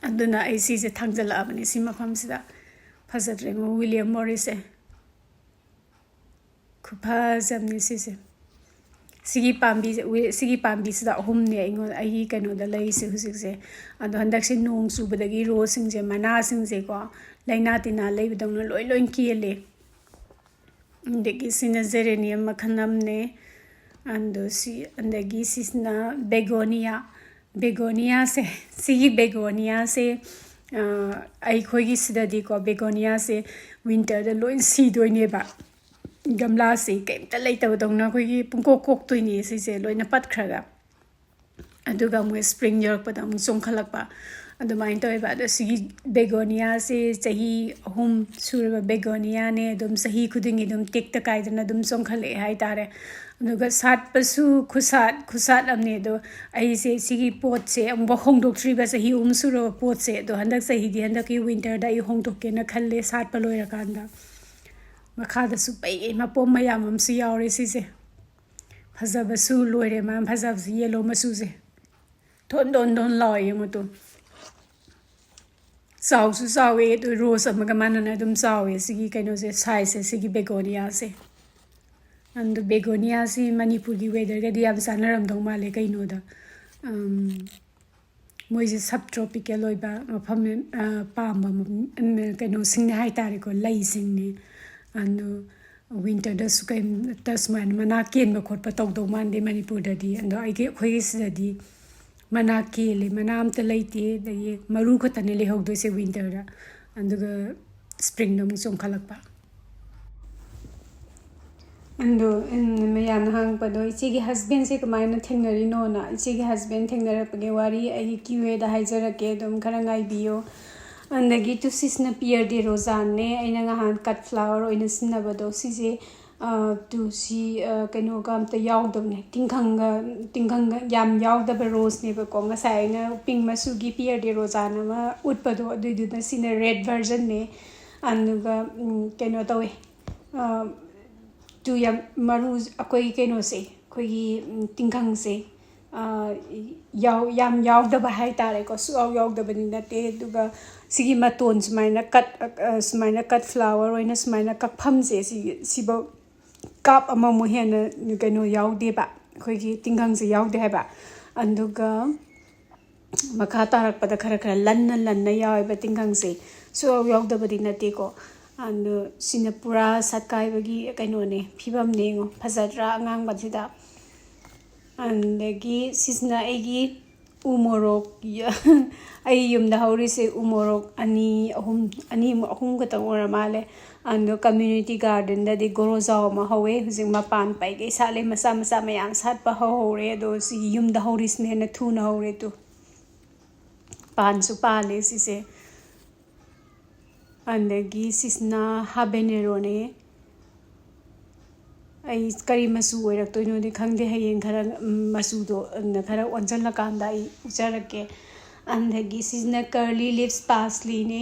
ꯑꯗꯨꯅ ꯑꯩ ꯁꯤꯁꯦ ꯊꯥꯡꯖꯜꯂꯛꯑꯕꯅꯦ ꯁꯤ ꯃꯐꯝꯁꯤꯗ꯫ ꯐꯖꯗ꯭ꯔꯦꯉꯣ ꯋꯤꯂꯤꯌꯝ ꯃꯣꯔꯤꯁꯁꯦ꯫ ꯈꯨꯐꯖ ꯑꯃꯅꯤ ꯁꯤꯁꯦ꯫ ꯁꯤꯒꯤ ꯄꯥꯝꯕꯤꯁꯦ, ꯎꯏ-, ꯁꯤꯒꯤ ꯄꯥꯝꯕꯤꯁꯤꯗ ꯑꯍꯨꯝꯅꯦ ꯑꯩꯉꯣꯟꯗ, ꯑꯩꯒꯤ ꯀꯩꯅꯣꯗ ꯂꯩꯔꯤꯁꯦ ꯍꯧꯖꯤꯛꯁꯦ꯫ ꯑꯗꯣ ꯍꯟꯗꯛꯁꯦ ꯅꯣꯡ ꯆꯨꯕꯗꯒꯤ ꯔꯣꯁꯁꯤꯡꯁꯦ, ꯃꯅꯥꯁꯤꯡꯁꯦꯀꯣ, ꯂꯥꯏꯅꯥ ꯇꯤꯟꯅꯥ ꯂꯩꯕꯗꯧꯅ ꯂꯣꯏ ꯂꯣꯏ ꯀꯦꯜꯂꯦ꯫ ꯑꯗꯒꯤ ꯁꯤꯅ ꯖꯦꯔꯦꯅꯤꯌꯝ ꯃꯈꯜ ꯑꯃꯅꯦ꯫ ꯑꯗꯣ ꯁꯤ, ꯑꯗꯒꯤ ꯁꯤꯁꯤꯅ ꯕꯦꯒꯣꯅꯤꯌꯥ꯫ ꯕꯦꯒꯣꯅꯤꯌꯥꯁꯦ, ꯁꯤꯒꯤ ꯕꯦꯒꯣꯅꯤꯌꯥꯁꯦ, ꯑ, ꯑꯩꯈꯣꯏꯒꯤ ꯁꯤꯗꯗꯤꯀꯣ, ꯕꯦꯒꯣꯅꯤꯌꯥꯁꯦ ꯋꯤꯟꯇꯔꯗ ꯂꯣꯏ ꯁꯤꯗꯣꯏꯅꯦꯕ꯫ ꯒꯝꯂꯥꯁꯦ ꯀꯩꯝꯇ ꯂꯩꯇꯕꯗꯧꯅ ꯑꯩꯈꯣꯏꯒꯤ ꯄꯨꯡꯀꯣꯛ ꯀꯣꯛꯇꯣꯏꯅꯦ ꯁꯤꯁꯦ ꯂꯣꯏꯅ ꯄꯠꯈ꯭ꯔꯒ꯫ ꯑꯗꯨꯒ ꯑꯃꯨꯛ ꯁ꯭ꯄ꯭ꯔꯤꯡ ꯌꯧꯔꯛꯄꯗ ꯑꯃꯨꯛ ꯆꯣꯡꯈꯠꯂꯛꯄ꯫ ꯑꯗꯨꯃꯥꯏꯅ ꯇꯧꯋꯦꯕ꯫ ꯑꯗꯣ ꯁꯤꯒꯤ ꯕꯦꯒꯣꯅꯤꯌꯥꯁꯦ ꯆꯍꯤ ꯑꯍꯨꯝ ꯁꯨꯔꯕ ꯕꯦꯒꯣꯅꯤꯌꯥꯅꯦ꯫ ꯑꯗꯨꯝ ꯆꯍꯤ ꯈꯨꯗꯤꯡꯒꯤ ꯑꯗꯨꯝ ꯇꯦꯛꯇ ꯀꯥꯏꯗꯅ ꯑꯗꯨꯝ ꯆꯣꯡꯈꯠꯂꯛꯑꯦ ꯍꯥꯏꯇꯥꯔꯦ꯫ ꯑꯗꯨꯒ ꯁꯥꯠꯄꯁꯨ ꯈꯨꯁꯥꯠ, ꯈꯨꯁꯥꯠ ꯑꯃꯅꯦ꯫ ꯑꯗꯣ ꯑꯩꯁꯦ ꯁꯤꯒꯤ ꯄꯣꯠꯁꯦ ꯑꯃꯨꯛꯐꯥꯎ ꯍꯣꯡꯗꯣꯛꯇ꯭ꯔꯤꯕ, ꯆꯍꯤ ꯑꯍꯨꯝ ꯁꯨꯔꯕ ꯄꯣꯠꯁꯦ꯫ ꯑꯗꯣ ꯍꯟꯗꯛ ꯆꯍꯤꯗꯤ, ꯍꯟꯗꯛꯀꯤ ꯋꯤꯟꯇꯔꯗ ꯑꯩ ꯍꯣꯡꯗꯣꯛꯀꯦꯅ ꯈꯜꯂꯦ ꯁꯥꯠꯄ ꯂꯣꯏꯔꯀꯥꯟꯗ꯫ ꯃꯈꯥꯗꯁꯨ ꯄꯩꯒꯩ ꯃꯄꯣꯝ ꯃꯌꯥꯝ ꯑꯃꯁꯨ ꯌꯥꯎꯔꯦ ꯁꯤꯁꯦ꯫ ꯐꯖꯕꯁꯨ ꯂꯣꯏꯔꯦ, ꯃꯥꯅ ꯐꯖꯕꯁꯤ ꯌꯦꯜꯂꯣ ꯃꯆꯨꯁꯦ꯫ ꯊꯣꯟ ꯊꯣꯟ ꯊꯣꯟ ꯂꯥꯎꯋꯦ, ꯌꯦꯡꯉꯨ ꯇꯨ꯫ ꯆꯥꯎꯁꯨ ꯆꯥꯎꯋꯦ, ꯑꯗꯨ ꯔꯣꯁ ꯑꯃꯒ ꯃꯥꯟꯅꯅ ꯑꯗꯨꯝ ꯆꯥꯎꯋꯦ ꯁꯤꯒꯤ ꯀꯩꯅꯣꯁꯦ, ꯁꯥꯏꯖꯁꯦ, ꯁꯤꯒꯤ ꯕꯦꯒꯣꯅꯤꯌꯥꯁꯦ꯫ ꯑꯗꯨ ꯕꯦꯒꯣꯅꯤꯌꯥꯁꯤ ꯃꯅꯤꯄꯨꯔꯒꯤ ꯋꯦꯗꯔꯒꯗꯤ ꯌꯥꯝ ꯆꯥꯟꯅꯔꯝꯗꯧ ꯃꯥꯜꯂꯦ꯫ ꯀꯩꯅꯣꯗ, ꯃꯣꯏꯁꯦ ꯁꯕ ꯇ꯭ꯔꯣꯄꯤꯀꯦꯜ ꯑꯣꯏꯕ ꯃꯐꯝ, ꯄꯥꯝꯕ ꯀꯩꯅꯣꯁꯤꯡꯅꯦ ꯍꯥꯏ ꯇꯥꯔꯦꯀꯣ, ꯂꯩꯁꯤꯡꯅꯦ꯫ ꯑꯗꯨ ꯋꯤꯟꯇꯔꯗꯁꯨ ꯀꯩꯝꯇ ꯁꯨꯃꯥꯏꯅ ꯃꯅꯥ ꯀꯦꯟꯕ ꯈꯣꯠꯄ ꯇꯧꯗꯧ ꯃꯥꯟꯗꯦ ꯃꯅꯤꯄꯨꯔꯗꯗꯤ꯫ ꯑꯗꯣ ꯑꯩꯒꯤ, ꯑꯩꯈꯣꯏꯒꯤ ꯁꯤꯗꯗꯤ ꯃꯅꯥ ꯀꯦꯜꯂꯦ, ꯃꯅꯥ ꯑꯝꯇ ꯂꯩꯇꯦ, ꯑꯗꯒꯤ ꯃꯔꯨ ꯈꯛꯇꯅꯦ ꯂꯩꯍꯧꯗꯣꯏꯁꯦ ꯋꯤꯟꯇꯔꯗ꯫ ꯑꯗꯨꯒ ꯁ꯭ꯄ꯭ꯔꯤꯡꯗ ꯑꯃꯨꯛ ꯆꯣꯡꯈꯠꯂꯛꯄ꯫ ꯑꯗꯣ ꯃꯌꯥꯝꯅ ꯍꯪꯉꯛꯄꯗꯣ, "ꯏꯆꯦꯒꯤ ꯍꯁꯕꯦꯟꯁꯦ ꯀꯃꯥꯏꯅ ꯊꯦꯡꯅꯔꯤꯅꯣꯅ?" ꯏꯆꯦꯒꯤ ꯍꯁꯕꯦꯟ ꯊꯦꯡꯅꯔꯛꯄꯒꯤ ꯋꯥꯔꯤ ꯑꯩꯒꯤ ꯀ꯭ꯌꯨ ꯑꯦꯗ ꯍꯥꯏꯖꯔꯛꯀꯦ, ꯑꯗꯨꯝ ꯈꯔ ꯉꯥꯏꯕꯤꯌꯣ꯫ ꯑꯗꯒꯤ ꯇꯨ, ꯁꯤꯁꯤꯅ ꯄꯤꯌꯔ ꯗꯦ ꯔꯣꯖꯥꯟꯅꯦ, ꯑꯩꯅ ꯉꯍꯥꯟ ꯀꯠ ꯐ꯭ꯂꯥꯋꯔ ꯑꯣꯏꯅ ꯁꯤꯖꯤꯟꯅꯕꯗꯣ ꯁꯤꯁꯦ꯫ ꯇꯨ, ꯁꯤ ꯀꯩꯅꯣꯒ ꯑꯝꯇ ꯌꯥꯎꯗꯕꯅꯦ, ꯇꯤꯡꯈꯪꯒ, ꯇꯤꯡꯈꯪꯒ ꯌꯥꯝ ꯌꯥꯎꯗꯕ ꯔꯣꯁꯅꯦꯕꯀꯣ꯫ ꯉꯁꯥꯏ ꯑꯩꯅ ꯄꯤꯡ ꯃꯆꯨꯒꯤ ꯄꯤꯌꯔ ꯗꯦ ꯔꯣꯖꯥꯟ ꯑꯃ ꯎꯠꯄꯗꯣ, ꯑꯗꯨꯏꯗꯨꯅ ꯁꯤꯅ ꯔꯦꯗ ꯚꯔꯖꯟꯅꯦ꯫ ꯑꯗꯨꯒ ꯀꯩꯅꯣ ꯇꯧꯋꯦ, ꯇꯨ, ꯌꯥꯝ ꯃꯔꯨ, ꯑꯩꯈꯣꯏꯒꯤ ꯀꯩꯅꯣꯁꯦ, ꯑꯩꯈꯣꯏꯒꯤ ꯇꯤꯡꯈꯪꯁꯦ ꯌꯥꯝ ꯌꯥꯎꯗꯕ ꯍꯥꯏ ꯇꯥꯔꯦꯀꯣ, ꯁꯨꯛꯌꯥꯎ ꯌꯥꯎꯗꯕꯗꯤ ꯅꯠꯇꯦ꯫ ꯑꯗꯨꯒ ꯁꯤꯒꯤ ꯃꯇꯣꯟ ꯁꯨꯃꯥꯏꯅ ꯀꯠ, ꯁꯨꯃꯥꯏꯅ ꯀꯠ ꯐ꯭ꯂꯥꯋꯔ ꯑꯣꯏꯅ ꯁꯨꯃꯥꯏꯅ ꯀꯛꯐꯝꯁꯦ, ꯁꯤ, ꯁꯤꯐꯧ ꯀꯥꯞ ꯑꯃꯃꯨꯛ ꯍꯦꯟꯅ ꯀꯩꯅꯣ ꯌꯥꯎꯗꯦꯕ, ꯑꯩꯈꯣꯏꯒꯤ ꯇꯤꯡꯈꯪꯁꯦ ꯌꯥꯎꯗꯦ ꯍꯥꯏꯕ꯫ ꯑꯗꯨꯒ ꯃꯈꯥ ꯇꯥꯔꯛꯄꯗ ꯈꯔ ꯈꯔ ꯂꯟꯅ ꯂꯟꯅ ꯌꯥꯎꯋꯦꯕ ꯇꯤꯡꯈꯪꯁꯦ, ꯁꯨꯛꯌꯥꯎ ꯌꯥꯎꯗꯕꯗꯤ ꯅꯠꯇꯦꯀꯣ꯫ ꯑꯗꯣ ꯁꯤꯅ ꯄꯨꯔꯥ ꯁꯛꯀꯥꯏꯕꯒꯤ ꯀꯩꯅꯣꯅꯦ, ꯐꯤꯕꯝꯅꯦ꯫ ꯌꯦꯡꯉꯣ, ꯐꯖꯗ꯭ꯔꯥ ꯑꯉꯥꯡꯕꯁꯤꯗ? ꯑꯗꯒꯤ ꯁꯤꯁꯤꯅ ꯑꯩꯒꯤ ꯎ ꯃꯣꯔꯣꯛ, ꯑꯩ ꯌꯨꯝꯗ ꯍꯧꯔꯤꯁꯦ ꯎ ꯃꯣꯔꯣꯛ ꯑꯅꯤ, ꯑꯍꯨꯝ, ꯑꯅꯤ, ꯑꯍꯨꯝ ꯈꯛꯇꯪ ꯑꯣꯏꯔ ꯃꯥꯜꯂꯦ꯫ ꯑꯗꯣ ꯀꯝꯃ꯭ꯌꯨꯅꯤꯇꯤ ꯒꯥꯔꯗꯦꯟꯗꯗꯤ ꯒꯣꯔꯣꯖꯥꯎ ꯑꯃ ꯍꯧꯋꯦ꯫ ꯍꯧꯖꯤꯛ ꯃꯄꯥꯟ ꯄꯩꯒꯩ ꯁꯥꯠꯂꯦ, ꯃꯆꯥ ꯃꯆꯥ ꯃꯌꯥꯝ ꯁꯥꯠꯄ ꯍꯧꯍꯧꯔꯦ꯫ ꯑꯗꯣ ꯁꯤꯒꯤ ꯌꯨꯝꯗ ꯍꯧꯔꯤꯁꯤꯅ ꯍꯦꯟꯅ ꯊꯨꯅ ꯍꯧꯔꯦ꯫ ꯇꯨ, ꯄꯥꯟꯁꯨ ꯄꯥꯜꯂꯦ ꯁꯤꯁꯦ꯫ ꯑꯗꯒꯤ ꯁꯤꯁꯤꯅ ꯍꯥꯕꯦꯅꯦꯔꯣꯅꯦ꯫ ꯑꯩ ꯀꯔꯤ ꯃꯆꯨ ꯑꯣꯏꯔꯛꯇꯣꯏꯅꯣꯗꯤ ꯈꯪꯗꯦ, ꯍꯌꯦꯡ ꯈꯔ, ꯎꯝ, ꯃꯆꯨꯗꯣ, ꯎꯝ, ꯈꯔ ꯑꯣꯟꯁꯤꯜꯂꯀꯥꯟꯗ ꯑꯩ ꯎꯠꯆꯔꯛꯀꯦ꯫ ꯑꯗꯒꯤ ꯁꯤꯁꯤꯅ ꯀꯔꯂꯤ ꯂꯤꯞꯁ ꯄꯥꯁꯂꯤꯅꯦ꯫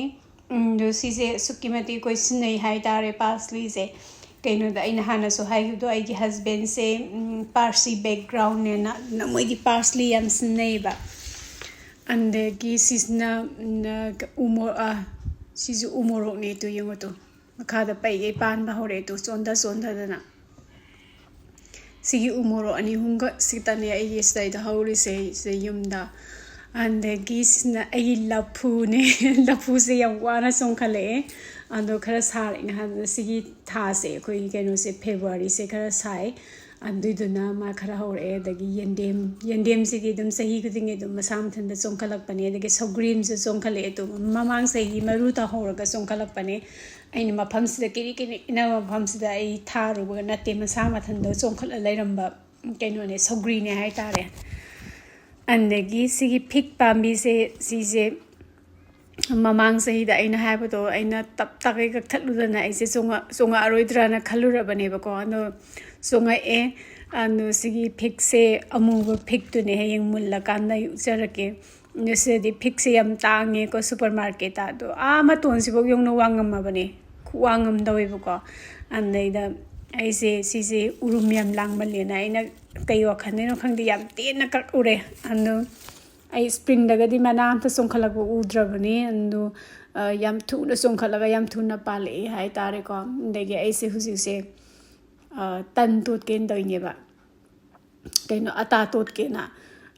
ꯎꯝ, ꯑꯗꯣ ꯁꯤꯁꯦ ꯑꯁꯨꯛꯀꯤ ꯃꯇꯤꯛ ꯑꯩꯈꯣꯏ ꯁꯤꯖꯤꯟꯅꯩ ꯍꯥꯏꯇꯥꯔꯦ, ꯄꯥꯁꯂꯤꯁꯦ꯫ ꯀꯩꯅꯣꯗ, ꯑꯩꯅ ꯍꯥꯟꯅꯁꯨ ꯍꯥꯏꯈꯤꯕꯗꯣ, ꯑꯩꯒꯤ ꯍꯁꯕꯦꯟꯁꯦ, ꯎꯝ, ꯄꯥꯔꯁꯤ ꯕꯦꯛꯒ꯭ꯔꯥꯎꯟꯅꯦꯅ, ꯃꯣꯏꯗꯤ ꯄꯥꯔꯁꯂꯤ ꯌꯥꯝ ꯁꯤꯖꯤꯟꯅꯩꯌꯦꯕ꯫ ꯑꯗꯒꯤ ꯁꯤꯁꯤꯅ, ꯎꯝ, ꯎ ꯃꯣ-, ꯑ, ꯁꯤꯁꯨ ꯎ ꯃꯣꯔꯣꯛꯅꯦ꯫ ꯇꯨ ꯌꯦꯡꯉꯣ ꯇꯨ, ꯃꯈꯥꯗ ꯄꯩꯒꯩ ꯄꯥꯟꯕ ꯍꯧꯔꯛꯑꯦ ꯇꯨ, ꯆꯣꯟꯊ ꯆꯣꯟꯊꯗꯅ꯫ ꯁꯤꯒꯤ ꯎ ꯃꯣꯔꯣꯛ ꯑꯅꯤ ꯑꯍꯨꯝꯒ ꯁꯤꯇꯅꯦ ꯑꯩꯒꯤ ꯁꯤꯗꯩꯗ ꯍꯧꯔꯤꯁꯦ, ꯁꯤꯗ ꯌꯨꯝꯗ꯫ ꯑꯗꯒꯤ ꯁꯤꯅ ꯑꯩꯒꯤ ꯂꯐꯨꯅꯦ꯫ ꯂꯐꯨꯁꯦ ꯌꯥꯝ ꯋꯥꯅ ꯆꯣꯡꯈꯠꯂꯛꯑꯦ꯫ ꯑꯗꯣ ꯈꯔ ꯁꯥꯔꯦ ꯉꯍꯥꯟ, ꯁꯤꯒꯤ ꯊꯥꯁꯦ, ꯑꯩꯈꯣꯏꯒꯤ ꯀꯩꯅꯣꯁꯦ, ꯐꯦꯕ꯭ꯔꯨꯋꯥꯔꯤꯁꯦ ꯈꯔ ꯁꯥꯏ꯫ ꯑꯗꯨꯏꯗꯨꯅ ꯃꯥ ꯈꯔ ꯍꯧꯔꯛꯑꯦ꯫ ꯑꯗꯒꯤ ꯌꯦꯟꯗꯦꯝ, ꯌꯦꯟꯗꯦꯝꯁꯤꯗꯤ ꯑꯗꯨꯝ ꯆꯍꯤ ꯈꯨꯗꯤꯡꯒꯤ ꯑꯗꯨꯝ ꯃꯁꯥ ꯃꯊꯟꯇ ꯆꯣꯡꯈꯠꯂꯛꯄꯅꯦ꯫ ꯑꯗꯒꯤ ꯁꯧꯒ꯭ꯔꯤ ꯑꯃꯁꯨ ꯆꯣꯡꯈꯠꯂꯛꯑꯦ꯫ ꯑꯗꯨ ꯃꯃꯥꯡ ꯆꯍꯤ ꯃꯔꯨ ꯇꯥꯍꯧꯔꯒ ꯆꯣꯡꯈꯠꯂꯛꯄꯅꯦ꯫ ꯑꯩꯅ ꯃꯐꯝꯁꯤꯗ ꯀꯤꯔꯤ ꯀꯤꯔꯤ ꯏꯟꯅꯕ ꯃꯐꯝꯁꯤꯗ ꯑꯩ ꯊꯥꯔꯨꯕꯒ ꯅꯠꯇꯦ, ꯃꯁꯥ ꯃꯊꯟꯇ ꯆꯣꯡꯈꯠꯂ ꯂꯩꯔꯝꯕ ꯀꯩꯅꯣꯅꯦ, ꯁꯧꯒ꯭ꯔꯤꯅꯦ ꯍꯥꯏꯇꯥꯔꯦ꯫ ꯑꯗꯒꯤ ꯁꯤꯒꯤ ꯐꯤꯛ ꯄꯥꯝꯕꯤꯁꯦ, ꯁꯤꯁꯦ ꯃꯃꯥꯡ ꯆꯍꯤꯗ ꯑꯩꯅ ꯍꯥꯏꯕꯗꯣ, ꯑꯩꯅ ꯇꯞ ꯇꯥꯈꯩ ꯀꯛꯊꯠꯂꯨꯗꯅ ꯑꯩꯁꯦ ꯆꯣꯡꯉꯛ-, ꯆꯣꯡꯉꯛꯑꯔꯣꯏꯗ꯭ꯔꯥꯅ ꯈꯜꯂꯨꯔꯕꯅꯦꯕꯀꯣ꯫ ꯑꯗꯣ ꯆꯣꯡꯉꯛꯑꯦ꯫ ꯑꯗꯣ ꯁꯤꯒꯤ ꯐꯤꯛꯁꯦ ꯑꯃꯨꯕ ꯐꯤꯛꯇꯨꯅꯦ, ꯍꯌꯦꯡ ꯃꯨꯜꯂꯀꯥꯟꯗ ꯑꯩ ꯎꯠꯆꯔꯛꯀꯦ꯫ ꯑꯗꯣ ꯁꯤꯗꯗꯤ ꯐꯤꯛꯁꯦ ꯌꯥꯝ ꯇꯥꯡꯉꯦꯀꯣ ꯁꯨꯄꯔ ꯃꯥꯔꯀꯦꯠꯇ꯫ ꯑꯗꯣ ꯑꯥ ꯃꯇꯣꯟꯁꯤꯐꯥꯎ ꯌꯧꯅ ꯋꯥꯡꯉꯝꯃꯕꯅꯦ, ꯈꯨꯋꯥꯡ ꯑꯃ ꯇꯧꯋꯦꯕꯀꯣ꯫ ꯑꯗꯩꯗ ꯑꯩꯁꯦ ꯁꯤꯁꯦ ꯎꯔꯨꯝ ꯌꯥꯝ ꯂꯥꯡꯃꯜꯂꯦꯅ ꯑꯩꯅ ꯀꯩ ꯋꯥꯈꯜꯗꯅꯣ ꯈꯪꯗꯦ, ꯌꯥꯝ ꯇꯦꯟꯅ ꯀꯛꯎꯔꯦ꯫ ꯑꯗꯣ ꯑꯩ ꯁ꯭ꯄ꯭ꯔꯤꯡꯗꯒꯗꯤ ꯃꯅꯥ ꯑꯝꯇ ꯆꯣꯡꯈꯠꯂꯛꯄ ꯎꯗ꯭ꯔꯕꯅꯦ꯫ ꯑꯗꯣ, ꯑ, ꯌꯥꯝ ꯊꯨꯅ ꯆꯣꯡꯈꯠꯂꯒ ꯌꯥꯝ ꯊꯨꯅ ꯄꯥꯜꯂꯛꯑꯦ ꯍꯥꯏꯇꯥꯔꯦꯀꯣ꯫ ꯑꯗꯒꯤ ꯑꯩꯁꯦ ꯍꯧꯖꯤꯛꯁꯦ, ꯑ, ꯇꯟ ꯇꯣꯠꯀꯦꯅ ꯇꯧꯔꯤꯅꯦꯕ꯫ ꯀꯩꯅꯣ, ꯑꯇꯥ ꯇꯣꯠꯀꯦꯅ꯫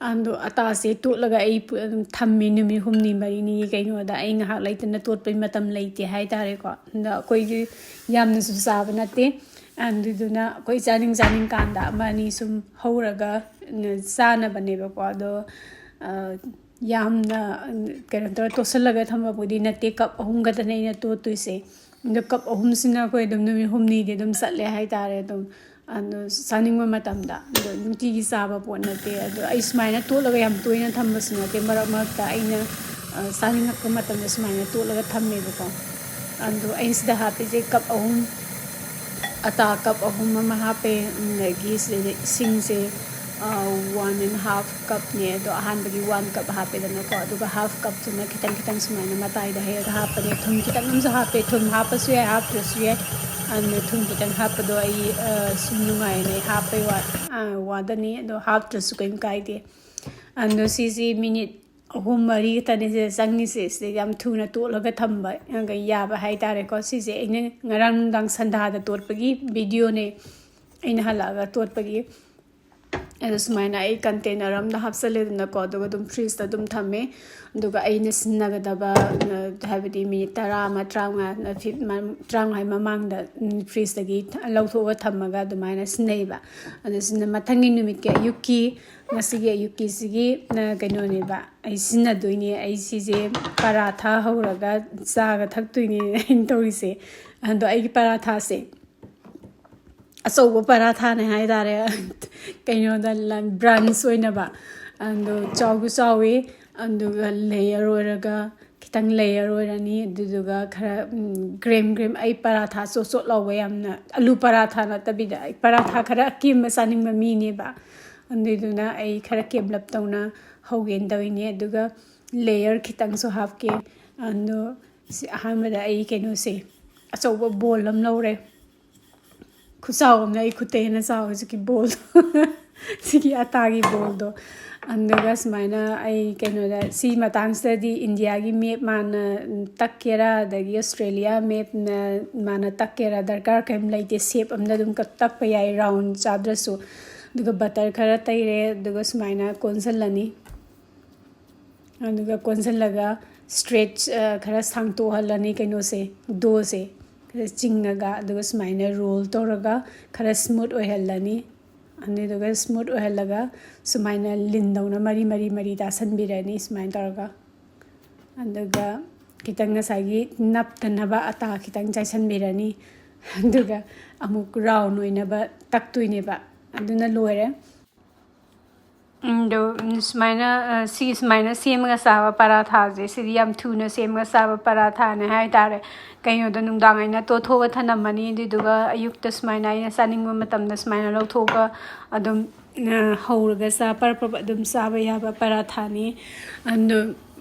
ꯑꯗꯣ ꯑꯇꯥꯁꯦ ꯇꯣꯠꯂꯒ ꯑꯩ ꯄꯨ-, ꯑꯗꯨꯝ ꯊꯝꯃꯤ ꯅꯨꯃꯤꯠ ꯍꯨꯝꯅꯤ ꯃꯔꯤꯅꯤꯒꯤ ꯀꯩꯅꯣꯗ꯫ ꯑꯩ ꯉꯥꯏꯍꯥꯛ ꯂꯩꯇꯅ ꯇꯣꯠꯄꯩ ꯃꯇꯝ ꯂꯩꯇꯦ ꯍꯥꯏꯇꯥꯔꯦꯀꯣ꯫ ꯑꯗ ꯑꯩꯈꯣꯏꯒꯤ ꯌꯥꯝꯅꯁꯨ ꯆꯥꯕ ꯅꯠꯇꯦ꯫ ꯑꯗꯨꯗꯨꯅ ꯑꯩꯈꯣꯏ ꯆꯥꯅꯤꯡ ꯆꯥꯅꯤꯡꯀꯥꯟꯗ ꯑꯃ ꯑꯅꯤ ꯁꯨꯝ ꯍꯧꯔꯒ, ꯎꯝ, ꯆꯥꯅꯕꯅꯦꯕꯀꯣ꯫ ꯑꯗꯣ, ꯑ, ꯌꯥꯝꯅ, ꯎꯝ, ꯀꯩꯅꯣ ꯇꯧꯔ ꯇꯣꯠꯁꯤꯜꯂꯒ ꯊꯝꯕꯕꯨꯗꯤ ꯅꯠꯇꯦ꯫ ꯀꯞ ꯑꯍꯨꯝ ꯈꯛꯇꯅꯦ ꯑꯩꯅ ꯇꯣꯠꯇꯣꯏꯁꯦ꯫ ꯑꯗꯣ ꯀꯞ ꯑꯍꯨꯝꯁꯤꯅ ꯑꯩꯈꯣꯏ ꯑꯗꯨꯝ ꯅꯨꯃꯤꯠ ꯍꯨꯝꯅꯤꯗꯤ ꯑꯗꯨꯝ ꯆꯠꯂꯦ ꯍꯥꯏꯇꯥꯔꯦ꯫ ꯑꯗꯨꯝ, ꯑꯗꯣ ꯆꯥꯅꯤꯡꯕ ꯃꯇꯝꯗ, ꯑꯗꯣ ꯅꯨꯡꯇꯤꯒꯤ ꯆꯥꯕ ꯄꯣꯠ ꯅꯠꯇꯦ꯫ ꯑꯗꯣ ꯑꯩ ꯁꯨꯃꯥꯏꯅ ꯇꯣꯠꯂꯒ ꯌꯥꯝ ꯇꯣꯏꯅ ꯊꯝꯕꯁꯨ ꯅꯠꯇꯦ꯫ ꯃꯔꯛ ꯃꯔꯛꯇ ꯑꯩꯅ, ꯑ, ꯆꯥꯅꯤꯡꯉꯛꯄ ꯃꯇꯝꯗ ꯁꯨꯃꯥꯏꯅ ꯇꯣꯠꯂꯒ ꯊꯝꯃꯦꯕꯀꯣ꯫ ꯑꯗꯣ ꯑꯩ ꯁꯤꯗ ꯍꯥꯞꯄꯤꯁꯦ ꯀꯞ ꯑꯍꯨꯝ, ꯑꯇꯥ ꯀꯞ ꯑꯍꯨꯝ ꯑꯃ ꯍꯥꯞꯄꯦ, ꯑꯗꯒꯤ ꯁꯤꯗꯩꯗ ꯏꯁꯤꯡꯁꯦ, ꯑ, one and half cupꯅꯦ꯫ ꯑꯗꯣ ꯑꯍꯥꯟꯕꯒꯤ one cup ꯍꯥꯞꯄꯦꯗꯅꯀꯣ, ꯑꯗꯨꯒ half cupꯇꯨꯅ ꯈꯤꯇꯪ ꯈꯤꯇꯪ ꯁꯨꯃꯥꯏꯅ ꯃꯇꯥꯏꯗ ꯍꯩꯔꯒ ꯍꯥꯞꯄꯅꯦ꯫ ꯊꯨꯝ ꯈꯤꯇꯪ ꯑꯃꯁꯨ ꯍꯥꯞꯄꯦ꯫ ꯊꯨꯝ ꯍꯥꯞꯄꯁꯨ ꯌꯥꯏ, ꯍꯥꯞꯇ꯭ꯔꯁꯨ ꯌꯥꯏ꯫ ꯑꯗꯨꯅ ꯊꯨꯝ ꯈꯤꯇꯪ ꯍꯥꯞꯄꯗꯣ ꯑꯩ, ꯑ, ꯁꯨꯝ ꯅꯨꯡꯉꯥꯏꯅ ꯑꯩ ꯍꯥꯞꯄꯩ ꯋꯥ-, ꯑ, ꯋꯥꯗꯅꯤ꯫ ꯑꯗꯣ ꯍꯥꯞꯇ꯭ꯔꯁꯨ ꯀꯔꯤꯝ ꯀꯥꯏꯗꯦ꯫ ꯑꯗꯣ ꯁꯤꯁꯤ ꯃꯤꯅꯤꯠ ꯑꯍꯨꯝ ꯃꯔꯤ ꯈꯛꯇꯅꯦ ꯁꯤꯗ ꯆꯪꯉꯤꯁꯦ꯫ ꯁꯤꯗ ꯌꯥꯝ ꯊꯨꯅ ꯇꯣꯠꯂꯒ ꯊꯝꯕ ꯌꯥꯕ ꯍꯥꯏꯇꯥꯔꯦꯀꯣ꯫ ꯁꯤꯁꯦ ꯑꯩꯅ ꯉꯔꯥꯡ ꯅꯨꯡꯗꯥꯡ ꯁꯟꯗꯥꯗ ꯇꯣꯠꯄꯒꯤ videoꯅꯦ꯫ ꯑꯩꯅ ꯍꯜꯂꯛꯑꯒ ꯇꯣꯠꯄꯒꯤ꯫ ꯑꯗꯨ ꯁꯨꯃꯥꯏꯅ ꯑꯩ container ꯑꯝꯗ ꯍꯥꯞꯆꯜꯂꯦꯗꯅꯀꯣ, ꯑꯗꯨꯒ ꯑꯗꯨꯝ fridgeꯇ ꯑꯗꯨꯝ ꯊꯝꯃꯦ꯫ ꯑꯗꯨꯒ ꯑꯩꯅ ꯁꯤꯖꯤꯟꯅꯒꯗꯕ, ꯑ, ꯍꯥꯏꯕꯗꯤ minute ꯇꯔꯥ ꯑꯃ, ꯇꯔꯥꯃꯉꯥ, ꯐꯤ-, ꯃ-, ꯇꯔꯥꯃꯉꯥꯒꯤ ꯃꯃꯥꯡꯗ, ꯎꯝ, fridgeꯇꯒꯤ ꯊ-, ꯂꯧꯊꯣꯛꯑꯒ ꯊꯝꯃꯒ ꯑꯗꯨꯃꯥꯏꯅ ꯁꯤꯖꯤꯟꯅꯩꯕ꯫ ꯑꯗꯨ ꯁꯤꯅ ꯃꯊꯪꯒꯤ ꯅꯨꯃꯤꯠꯀꯤ ꯑꯌꯨꯛꯀꯤ, ꯉꯁꯤꯒꯤ ꯑꯌꯨꯛꯀꯤꯁꯤꯒꯤ, ꯑ, ꯀꯩꯅꯣꯅꯦꯕ ꯑꯩ ꯁꯤꯖꯤꯟꯅꯗꯣꯏꯅꯦ꯫ ꯑꯩ ꯁꯤꯁꯦ ꯄꯔꯥꯊꯥ ꯍꯧꯔꯒ ꯆꯥꯒ ꯊꯛꯇꯣꯏꯅꯦ ꯑꯩꯅ ꯇꯧꯔꯤꯁꯦ꯫ ꯑꯗꯣ ꯑꯩꯒꯤ ꯄꯔꯥꯊꯥꯁꯦ ꯑꯆꯧꯕ ꯄꯔꯥꯊꯥꯅꯦ ꯍꯥꯏꯇꯥꯔꯦ꯫ ꯀꯩꯅꯣꯗ ꯂ-, brunch ꯑꯣꯏꯅꯕ꯫ ꯑꯗꯣ ꯆꯥꯎꯁꯨ ꯆꯥꯎꯋꯤ, ꯑꯗꯨꯒ layer ꯑꯣꯏꯔꯒ ꯈꯤꯇꯪ layer ꯑꯣꯏꯔꯅꯤ, ꯑꯗꯨꯗꯨꯒ ꯈꯔ, ꯎꯝ, ꯒ꯭ꯔꯦꯝ ꯒ꯭ꯔꯦꯝ꯫ ꯑꯩ ꯄꯔꯥꯊꯥ ꯆꯣꯠ ꯆꯣꯠ ꯂꯥꯎꯕ ꯌꯥꯝꯅ, ꯑꯂꯨ ꯄꯔꯥꯊꯥ ꯅꯠꯇꯕꯤꯗ ꯑꯩ ꯄꯔꯥꯊꯥ ꯈꯔ ꯑꯀꯦꯝꯕ ꯆꯥꯅꯤꯡꯕ ꯃꯤꯅꯦꯕ꯫ ꯑꯗꯨꯏꯗꯨꯅ ꯑꯩ ꯈꯔ ꯀꯦꯝꯂꯞ ꯇꯧꯅ ꯍꯧꯒꯦꯅ ꯇꯧꯔꯤꯅꯦ꯫ ꯑꯗꯨꯒ layer ꯈꯤꯇꯪꯁꯨ ꯍꯥꯞꯀꯦ꯫ ꯑꯗꯣ ꯁꯤ ꯑꯍꯥꯟꯕꯗ ꯑꯩ ꯀꯩꯅꯣꯁꯦ, ꯑꯆꯧꯕ bowl ꯑꯃ ꯂꯧꯔꯦ꯫ ꯈꯨꯆꯥꯎ ꯑꯃꯅ ꯑꯩ ꯈꯨꯠꯇ ꯍꯦꯟꯅ ꯆꯥꯎꯋꯦ ꯍꯧꯖꯤꯛꯀꯤ bowlꯗꯣ꯫ ꯁꯤꯒꯤ ꯑꯇꯥꯒꯤ bowlꯗꯣ꯫ ꯑꯗꯨꯒ ꯁꯨꯃꯥꯏꯅ ꯑꯩ ꯀꯩꯅꯣꯗ, ꯁꯤ ꯃꯇꯥꯡꯁꯤꯗꯗꯤ ꯏꯟꯗꯤꯌꯥꯒꯤ map ꯃꯥꯅ ꯇꯛꯀꯦꯔꯥ, ꯑꯗꯒꯤ Australia mapꯅ ꯃꯥꯅ ꯇꯛꯀꯦꯔꯥ, ꯗꯔꯀꯥꯔ ꯀꯔꯤꯝ ꯂꯩꯇꯦ꯫ Shape ꯑꯃꯗ ꯑꯗꯨꯝ ꯀꯛ-, ꯇꯛꯄ ꯌꯥꯏ, round ꯆꯥꯗ꯭ꯔꯁꯨ꯫ ꯑꯗꯨꯒ butter ꯈꯔ ꯇꯩꯔꯦ, ꯑꯗꯨꯒ ꯁꯨꯃꯥꯏꯅ ꯀꯣꯟꯁꯤꯜꯂꯅꯤ꯫ ꯑꯗꯨꯒ ꯀꯣꯟꯁꯤꯜꯂꯒ stretch, ꯑ, ꯈꯔ ꯁꯥꯡꯇꯣꯛꯍꯜꯂꯅꯤ ꯀꯩꯅꯣꯁꯦ, doughꯁꯦ ꯈꯔ ꯆꯤꯡꯉꯒ, ꯑꯗꯨꯒ ꯁꯨꯃꯥꯏꯅ roll ꯇꯧꯔꯒ ꯈꯔ smooth ꯑꯣꯏꯍꯜꯂꯅꯤ꯫ ꯑꯗꯨꯗꯨꯒ smooth ꯑꯣꯏꯍꯜꯂꯒ ꯁꯨꯃꯥꯏꯅ ꯂꯤꯟꯗꯧꯅ ꯃꯔꯤ ꯃꯔꯤ ꯃꯔꯤ ꯇꯥꯁꯟꯕꯤꯔꯅꯤ ꯁꯨꯃꯥꯏꯅ ꯇꯧꯔꯒ꯫ ꯑꯗꯨꯒ ꯈꯤꯇꯪ ꯉꯁꯥꯏꯒꯤ ꯅꯞꯇꯅꯕ ꯑꯇꯥ ꯈꯤꯇꯪ ꯆꯥꯏꯁꯟꯕꯤꯔꯅꯤ꯫ ꯑꯗꯨꯒ ꯑꯃꯨꯛ round ꯑꯣꯏꯅꯕ ꯇꯛꯇꯣꯏꯅꯦꯕ꯫ ꯑꯗꯨꯅ ꯂꯣꯏꯔꯦ꯫ ꯑꯗꯣ ꯁꯨꯃꯥꯏꯅ, ꯑ, ꯁꯤ ꯁꯨꯃꯥꯏꯅ ꯁꯦꯝꯃꯒ ꯆꯥꯕ ꯄꯔꯥꯊꯥꯁꯦ, ꯁꯤꯗꯤ ꯌꯥꯝ ꯊꯨꯅ ꯁꯦꯝꯃꯒ ꯆꯥꯕ ꯄꯔꯥꯊꯥꯅꯦ ꯍꯥꯏꯇꯥꯔꯦ꯫ ꯀꯩꯅꯣꯗ ꯅꯨꯡꯗꯥꯡ ꯑꯩꯅ ꯇꯣꯠꯊꯣꯛꯑꯒ ꯊꯅꯝꯃꯅꯤ, ꯑꯗꯨꯗꯨꯒ ꯑꯌꯨꯛꯇ ꯁꯨꯃꯥꯏꯅ ꯑꯩꯅ ꯆꯥꯅꯤꯡꯕ ꯃꯇꯝꯗ ꯁꯨꯃꯥꯏꯅ ꯂꯧꯊꯣꯛꯑꯒ ꯑꯗꯨꯝ, ꯑ, ꯍꯧꯔꯒ ꯆꯥ-, ꯄꯔꯞ ꯄꯔꯞ ꯑꯗꯨꯝ ꯆꯥꯕ ꯌꯥꯕ ꯄꯔꯥꯊꯥꯅꯤ꯫ ꯑꯗꯣ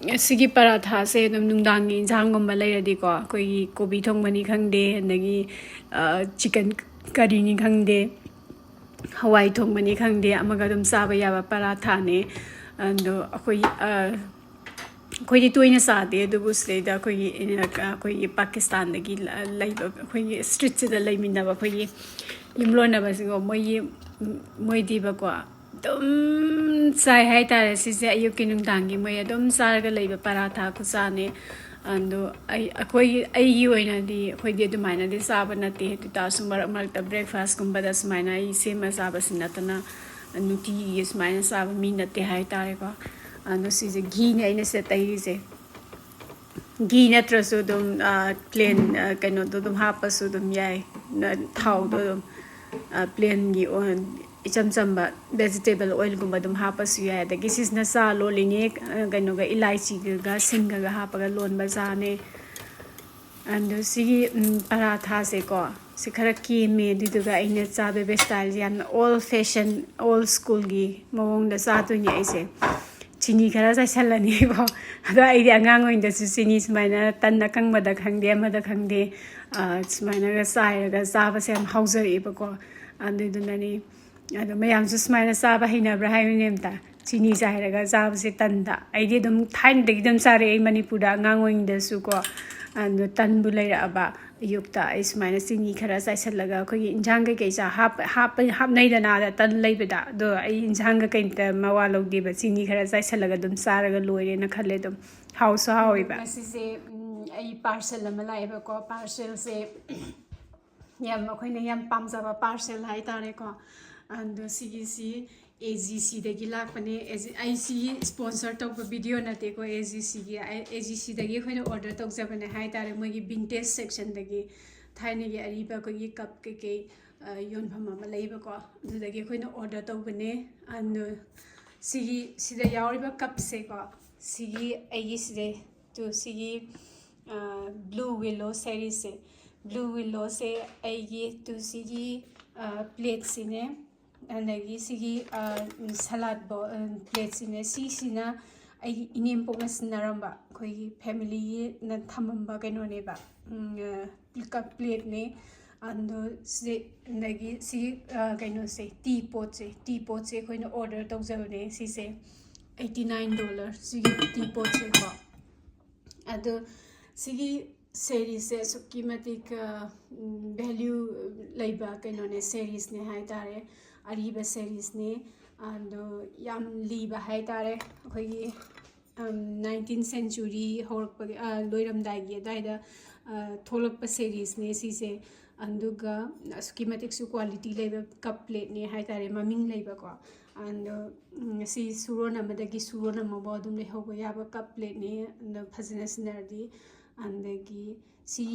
ꯁꯤꯒꯤ ꯄꯔꯥꯊꯥꯁꯦ ꯑꯗꯨꯝ ꯅꯨꯡꯗꯥꯡꯒꯤ ꯏꯟꯁꯥꯡꯒꯨꯝꯕ ꯂꯩꯔꯗꯤꯀꯣ, ꯑꯩꯈꯣꯏꯒꯤ ꯀꯣꯕꯤ ꯊꯣꯡꯕꯅꯤ ꯈꯪꯗꯦ, ꯑꯗꯒꯤ, ꯑ, chicken curryꯅꯤ ꯈꯪꯗꯦ, ꯍꯋꯥꯏ ꯊꯣꯡꯕꯅꯤ ꯈꯪꯗꯦ, ꯑꯃꯒ ꯑꯗꯨꯝ ꯆꯥꯕ ꯌꯥꯕ ꯄꯔꯥꯊꯥꯅꯦ꯫ ꯑꯗꯣ ꯑꯩꯈꯣꯏ, ꯑ, ꯑꯩꯈꯣꯏꯗꯤ ꯇꯣꯏꯅ ꯆꯥꯗꯦ, ꯑꯗꯨꯕꯨ ꯁꯤꯗꯩꯗ ꯑꯩꯈꯣꯏꯒꯤ, ꯑꯩꯈꯣꯏꯒꯤ ꯄꯥꯀꯤꯁꯇꯥꯟꯗꯒꯤ ꯂ-, ꯂꯩꯕ, ꯑꯩꯈꯣꯏꯒꯤ streetꯁꯤꯗ ꯂꯩꯃꯤꯟꯅꯕ ꯑꯩꯈꯣꯏꯒꯤ ꯌꯨꯝꯂꯣꯟꯅꯕꯁꯤꯀꯣ, ꯃꯣꯏꯒꯤ, ꯃꯣꯏꯗꯤꯕꯀꯣ, ꯑꯗꯨꯝ ꯆꯥꯏ ꯍꯥꯏꯇꯥꯔꯦ꯫ ꯁꯤꯁꯦ ꯑꯌꯨꯛꯀꯤ ꯅꯨꯡꯗꯥꯡꯒꯤ ꯃꯣꯏ ꯑꯗꯨꯝ ꯆꯥꯔꯒ ꯂꯩꯕ ꯄꯔꯥꯊꯥ ꯈꯨꯆꯥꯅꯦ꯫ ꯑꯗꯣ ꯑꯩ, ꯑꯩꯈꯣꯏꯒꯤ, ꯑꯩꯒꯤ ꯑꯣꯏꯅꯗꯤ, ꯑꯩꯈꯣꯏꯗꯤ ꯑꯗꯨꯃꯥꯏꯅꯗꯤ ꯆꯥꯕ ꯅꯠꯇꯦ꯫ ꯑꯗꯨ ꯇꯥꯔꯁꯨ ꯃꯔꯛ ꯃꯔꯛꯇ breakfast ꯀꯨꯝꯕꯗ ꯁꯨꯃꯥꯏꯅ ꯑꯩ ꯁꯦꯝꯃ ꯆꯥꯕꯁꯤ ꯅꯠꯇꯅ, ꯅꯨꯡꯇꯤꯒꯤ ꯁꯨꯃꯥꯏꯅ ꯆꯥꯕ ꯃꯤ ꯅꯠꯇꯦ ꯍꯥꯏꯇꯥꯔꯦꯀꯣ꯫ ꯑꯗꯣ ꯁꯤꯁꯦ ꯘꯤꯅꯦ ꯑꯩꯅ ꯁꯤꯗ ꯇꯩꯔꯤꯁꯦ꯫ ꯘꯤ ꯅꯠꯇ꯭ꯔꯁꯨ ꯑꯗꯨꯝ, ꯑ, plain, ꯑ, ꯀꯩꯅꯣꯗꯣ ꯑꯗꯨꯝ ꯍꯥꯞꯄꯁꯨ ꯑꯗꯨꯝ ꯌꯥꯏ꯫ ꯅ-, ꯊꯥꯎꯗꯣ ꯑꯗꯨꯝ, ꯑ, plainꯒꯤ ꯑꯣꯏ-, ꯏꯆꯝ ꯆꯝꯕ vegetable oilꯒꯨꯝꯕ ꯑꯗꯨꯝ ꯍꯥꯞꯄꯁꯨ ꯌꯥꯏ꯫ ꯑꯗꯒꯤ ꯁꯤꯁꯤꯅ ꯆꯥ ꯂꯣꯜꯂꯤꯅꯦ, ꯑ, ꯀꯩꯅꯣꯒ, ꯏꯂꯥꯏꯆꯤꯒ, ꯁꯤꯡꯒꯒ ꯍꯥꯞꯄꯒ ꯂꯣꯟꯕ ꯆꯥꯅꯦ꯫ ꯑꯗꯣ ꯁꯤꯒꯤ, ꯎꯝ, ꯄꯔꯥꯊꯥꯁꯦꯀꯣ, ꯁꯤ ꯈꯔ ꯀꯦꯝꯃꯦ꯫ ꯑꯗꯨꯗꯨꯒ ꯑꯩꯅ ꯆꯥꯗꯣꯏꯕ styleꯁꯦ ꯌꯥꯝꯅ old fashion, old schoolꯒꯤ ꯃꯑꯣꯡꯗ ꯆꯥꯗꯣꯏꯅꯦ ꯑꯩꯁꯦ꯫ ꯆꯤꯅꯤ ꯈꯔ ꯆꯥꯏꯁꯜꯂꯅꯤꯀꯣ꯫ ꯑꯗꯣ ꯑꯩꯗꯤ ꯑꯉꯥꯡ ꯑꯣꯏꯔꯤꯉꯩꯗꯁꯨ ꯆꯤꯅꯤ ꯁꯨꯃꯥꯏꯅ ꯇꯟ ꯑꯀꯪꯕꯗ ꯈꯪꯗꯦ, ꯑꯃꯗ ꯈꯪꯗꯦ, ꯑ, ꯁꯨꯃꯥꯏꯅꯒ ꯆꯥꯏꯔꯒ ꯆꯥꯕꯁꯦ ꯌꯥꯝ ꯍꯥꯎꯖꯔꯛꯑꯦꯕꯀꯣ꯫ ꯑꯗꯨꯗꯨꯅꯅꯦ꯫ ꯑꯗꯣ ꯃꯌꯥꯝꯁꯨ ꯁꯨꯃꯥꯏꯅ ꯆꯥꯕ ꯍꯩꯅꯕ꯭ꯔꯥ ꯍꯥꯏꯕꯅꯦ ꯑꯝꯇ? ꯆꯤꯅꯤ ꯆꯥꯏꯔꯒ ꯆꯥꯕꯁꯦ ꯇꯟꯗ꯫ ꯑꯩꯗꯤ ꯑꯗꯨꯝ ꯊꯥꯏꯅꯗꯒꯤ ꯑꯗꯨꯝ ꯆꯥꯔꯛꯑꯦ, ꯑꯩ ꯃꯅꯤꯄꯨꯔꯗ ꯑꯉꯥꯡ ꯑꯣꯏꯔꯤꯉꯩꯗꯁꯨꯀꯣ꯫ ꯑꯗꯣ ꯇꯟꯕꯨ ꯂꯩꯔꯛꯑꯕ, ꯑꯌꯨꯛꯇ ꯑꯩ ꯁꯨꯃꯥꯏꯅ ꯆꯤꯅꯤ ꯈꯔ ꯆꯥꯏꯁꯜꯂꯒ, ꯑꯩꯈꯣꯏꯒꯤ ꯏꯟꯖꯥꯡ ꯀꯩꯀꯩ ꯆꯥ-, ꯍꯥꯞꯄ-, ꯍꯥꯞꯄ-, ꯍꯥꯞꯅꯩꯗꯅ, ꯑꯗ ꯇꯟ ꯂꯩꯕꯗ꯫ ꯑꯗꯣ ꯑꯩ ꯏꯟꯖꯥꯡꯒ ꯀꯩꯝꯇ ꯃꯋꯥ ꯂꯧꯗꯦꯕ, ꯆꯤꯅꯤ ꯈꯔ ꯆꯥꯏꯁꯜꯂꯒ ꯑꯗꯨꯝ ꯆꯥꯔꯒ ꯂꯣꯏꯔꯦꯅ ꯈꯜꯂꯦ꯫ ꯑꯗꯨꯝ ꯍꯥꯎꯁꯨ ꯍꯥꯎꯋꯦꯕ꯫ ꯉꯁꯤꯁꯦ, ꯎꯝ, ꯑꯩ parcel ꯑꯃ ꯂꯥꯛꯑꯦꯕꯀꯣ꯫ Parcelꯁꯦ ꯌꯥꯝ, ꯑꯩꯈꯣꯏꯅ ꯌꯥꯝ ꯄꯥꯝꯖꯕ parcel ꯍꯥꯏꯇꯥꯔꯦꯀꯣ꯫ ꯑꯗꯣ ꯁꯤꯒꯤꯁꯤ AGCꯗꯒꯤ ꯂꯥꯛꯄꯅꯦ꯫ AG, ꯑꯩ ꯁꯤꯒꯤ sponsor ꯇꯧꯕ video ꯅꯠꯇꯦꯀꯣ, AGCꯒꯤ꯫ ꯑꯩ AGCꯗꯒꯤ ꯑꯩꯈꯣꯏꯅ order ꯇꯧꯖꯕꯅꯦ ꯍꯥꯏꯇꯥꯔꯦ, ꯃꯣꯏꯒꯤ vintage sectionꯗꯒꯤ꯫ ꯊꯥꯏꯅꯒꯤ ꯑꯔꯤꯕ ꯑꯩꯈꯣꯏꯒꯤ cup ꯀꯩꯀꯩ, ꯑ, ꯌꯣꯟꯐꯝ ꯑꯃ ꯂꯩꯕꯀꯣ, ꯑꯗꯨꯗꯒꯤ ꯑꯩꯈꯣꯏꯅ order ꯇꯧꯕꯅꯦ꯫ ꯑꯗꯣ ꯁꯤꯒꯤ, ꯁꯤꯗ ꯌꯥꯎꯔꯤꯕ cupꯁꯦꯀꯣ, ꯁꯤꯒꯤ ꯑꯩꯒꯤ ꯁꯤꯗꯩ, ꯇꯨ ꯁꯤꯒꯤ, ꯑ, Blue Willow seriesꯁꯦ, Blue Willowꯁꯦ ꯑꯩꯒꯤ, ꯇꯨ ꯁꯤꯒꯤ, ꯑ, plateꯁꯤꯅꯦ, ꯑꯗꯒꯤ ꯁꯤꯒꯤ, ꯑ, salad bowl, ꯑ, plateꯁꯤꯅꯦ, ꯁꯤꯁꯤꯅ ꯑꯩꯒꯤ ꯏꯅꯦꯝꯄꯣꯛꯅ ꯁꯤꯟꯅꯔꯝꯕ, ꯑꯩꯈꯣꯏꯒꯤ familyꯒꯤꯅ ꯊꯝꯃꯝꯕ ꯀꯩꯅꯣꯅꯦꯕ, ꯎꯝ, ꯑ, cup plateꯅꯦ꯫ ꯑꯗꯣ ꯁꯤ, ꯑꯗꯒꯤ ꯁꯤ, ꯑ, ꯀꯩꯅꯣꯁꯦ, teapotꯁꯦ, teapotꯁꯦ ꯑꯩꯈꯣꯏꯅ order ꯇꯧꯖꯕꯅꯦ꯫ ꯁꯤꯁꯦ eighty nine dollar, ꯁꯤꯒꯤ teapotꯁꯦꯀꯣ꯫ ꯑꯗꯣ ꯁꯤꯒꯤ ꯁꯦꯔꯤꯁꯁꯦ ꯑꯁꯨꯛꯀꯤ ꯃꯇꯤꯛ ꯚꯦꯂ꯭ꯌꯨ ꯂꯩꯕ ꯀꯩꯅꯣꯅꯦ, ꯁꯦꯔꯤꯁꯅꯦ ꯍꯥꯏ ꯇꯥꯔꯦ꯫ ꯑꯔꯤꯕ ꯁꯦꯔꯤꯁꯅꯦ꯫ ꯑꯗꯣ ꯌꯥꯝ ꯂꯤꯕ ꯍꯥꯏ ꯇꯥꯔꯦ꯫ ꯑꯩꯈꯣꯏꯒꯤ ꯅꯥꯏꯟꯇꯤꯟ ꯁꯦꯟꯆꯨꯔꯤ ꯍꯧꯔꯛꯄꯒꯤ, ꯂꯣꯏꯔꯝꯗꯥꯏꯒꯤ ꯑꯗꯨꯋꯥꯏꯗ ꯊꯣꯛꯂꯛꯄ ꯁꯦꯔꯤꯁꯅꯦ ꯁꯤꯁꯦ꯫ ꯑꯗꯨꯒ ꯑꯁꯨꯛꯀꯤ ꯃꯇꯤꯛꯁꯨ ꯀ꯭ꯋꯥꯂꯤꯇꯤ ꯂꯩꯕ ꯀꯞ ꯄ꯭ꯂꯦꯠꯅꯦ ꯍꯥꯏ ꯇꯥꯔꯦ, ꯃꯃꯤꯡ ꯂꯩꯕꯀꯣ꯫ ꯑꯗꯣ ꯁꯤ ꯁꯨꯔꯣꯟ ꯑꯃꯗꯒꯤ ꯁꯨꯔꯣꯟ ꯑꯃꯐꯥꯎ ꯑꯗꯨꯝ ꯂꯩꯍꯧꯕ ꯌꯥꯕ ꯀꯞ ꯄ꯭ꯂꯦꯠꯅꯦ꯫ ꯑꯗꯣ ꯐꯖꯅ ꯁꯤꯖꯤꯟꯅꯔꯗꯤ꯫ ꯑꯗꯒꯤ ꯁꯤ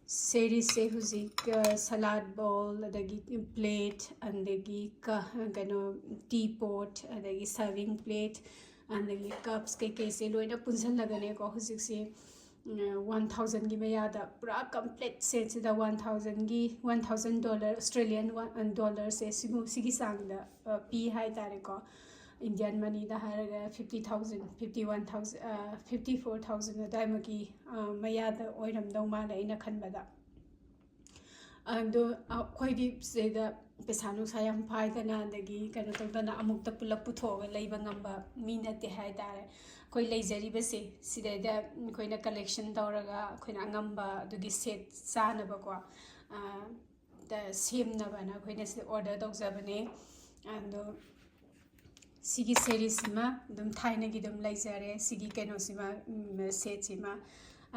ꯁꯦꯔꯤꯁꯁꯦ ꯍꯧꯖꯤꯛ ꯁꯂꯥꯠ ꯕꯣꯜ, ꯑꯗꯒꯤ ꯄ꯭ꯂꯦꯠ, ꯑꯗꯒꯤ ꯀꯩꯅꯣ, ꯇꯤ ꯄꯣꯠ, ꯑꯗꯒꯤ ꯁꯔꯚꯤꯡ ꯄ꯭ꯂꯦꯠ, ꯑꯗꯒꯤ ꯀꯞꯁ ꯀꯩꯀꯩꯁꯦ ꯂꯣꯏꯅ ꯄꯨꯟꯁꯤꯜꯂꯒꯅꯦꯀꯣ, ꯍꯧꯖꯤꯛꯁꯦ ꯋꯥꯟ ꯊꯥꯎꯖꯟꯒꯤ ꯃꯌꯥꯗ, ꯄꯨꯔꯥ ꯀꯝꯄ꯭ꯂꯤꯠ ꯁꯦꯠꯁꯤꯗ ꯋꯥꯟ ꯊꯥꯎꯖꯟꯒꯤ, ꯋꯥꯟ ꯊꯥꯎꯖꯟ ꯗꯣꯂꯔ, ꯑꯣꯁꯇ꯭ꯔꯦꯂꯤꯌꯟ ꯗꯣꯂꯔꯁꯦ ꯁꯤꯒꯤ ꯆꯥꯡꯗ ꯄꯤ ꯍꯥꯏ ꯇꯥꯔꯦꯀꯣ꯫ ꯏꯟꯗꯤꯌꯥꯟ ꯃꯅꯤꯗ ꯍꯥꯏꯔꯒ fifty thousand, fifty one thousand, fifty four thousand ꯑꯗꯨꯋꯥꯏꯃꯨꯛꯀꯤ ꯃꯌꯥꯗ ꯑꯣꯏꯔꯝꯗꯧ ꯃꯥꯜꯂꯦ ꯑꯩꯅ ꯈꯟꯕꯗ꯫ ꯑꯗꯣ ꯑꯩꯈꯣꯏꯗꯤ ꯁꯤꯗ ꯄꯩꯁꯥ ꯅꯨꯡꯁꯥ ꯌꯥꯝ ꯄꯥꯏꯗꯅ, ꯑꯗꯒꯤ ꯀꯩꯅꯣ ꯇꯧꯗꯅ, ꯑꯃꯨꯛꯇ ꯄꯨꯂꯞ ꯄꯨꯊꯣꯛꯑꯒ ꯂꯩꯕ ꯉꯝꯕ ꯃꯤ ꯅꯠꯇꯦ ꯍꯥꯏ ꯇꯥꯔꯦ꯫ ꯑꯩꯈꯣꯏ ꯂꯩꯖꯔꯤꯕꯁꯦ ꯁꯤꯗꯩꯗ ꯑꯩꯈꯣꯏꯅ ꯀꯂꯦꯛꯁꯟ ꯇꯧꯔꯒ, ꯑꯩꯈꯣꯏꯅ ꯑꯉꯝꯕ ꯑꯗꯨꯒꯤ ꯁꯦꯠ ꯆꯥꯅꯕꯀꯣ, ꯁꯦꯝꯅꯕꯅ ꯑꯩꯈꯣꯏꯅ ꯁꯤꯗ ꯑꯣꯔꯗꯔ ꯇꯧꯖꯕꯅꯦ꯫ ꯑꯗꯣ ꯁꯤꯒꯤ ꯁꯦꯔꯤꯁꯁꯤꯃ ꯑꯗꯨꯝ ꯊꯥꯏꯅꯒꯤ ꯑꯗꯨꯝ ꯂꯩꯖꯔꯦ, ꯁꯤꯒꯤ ꯀꯩꯅꯣꯁꯤꯃ, ꯁꯦꯠꯁꯤꯃ꯫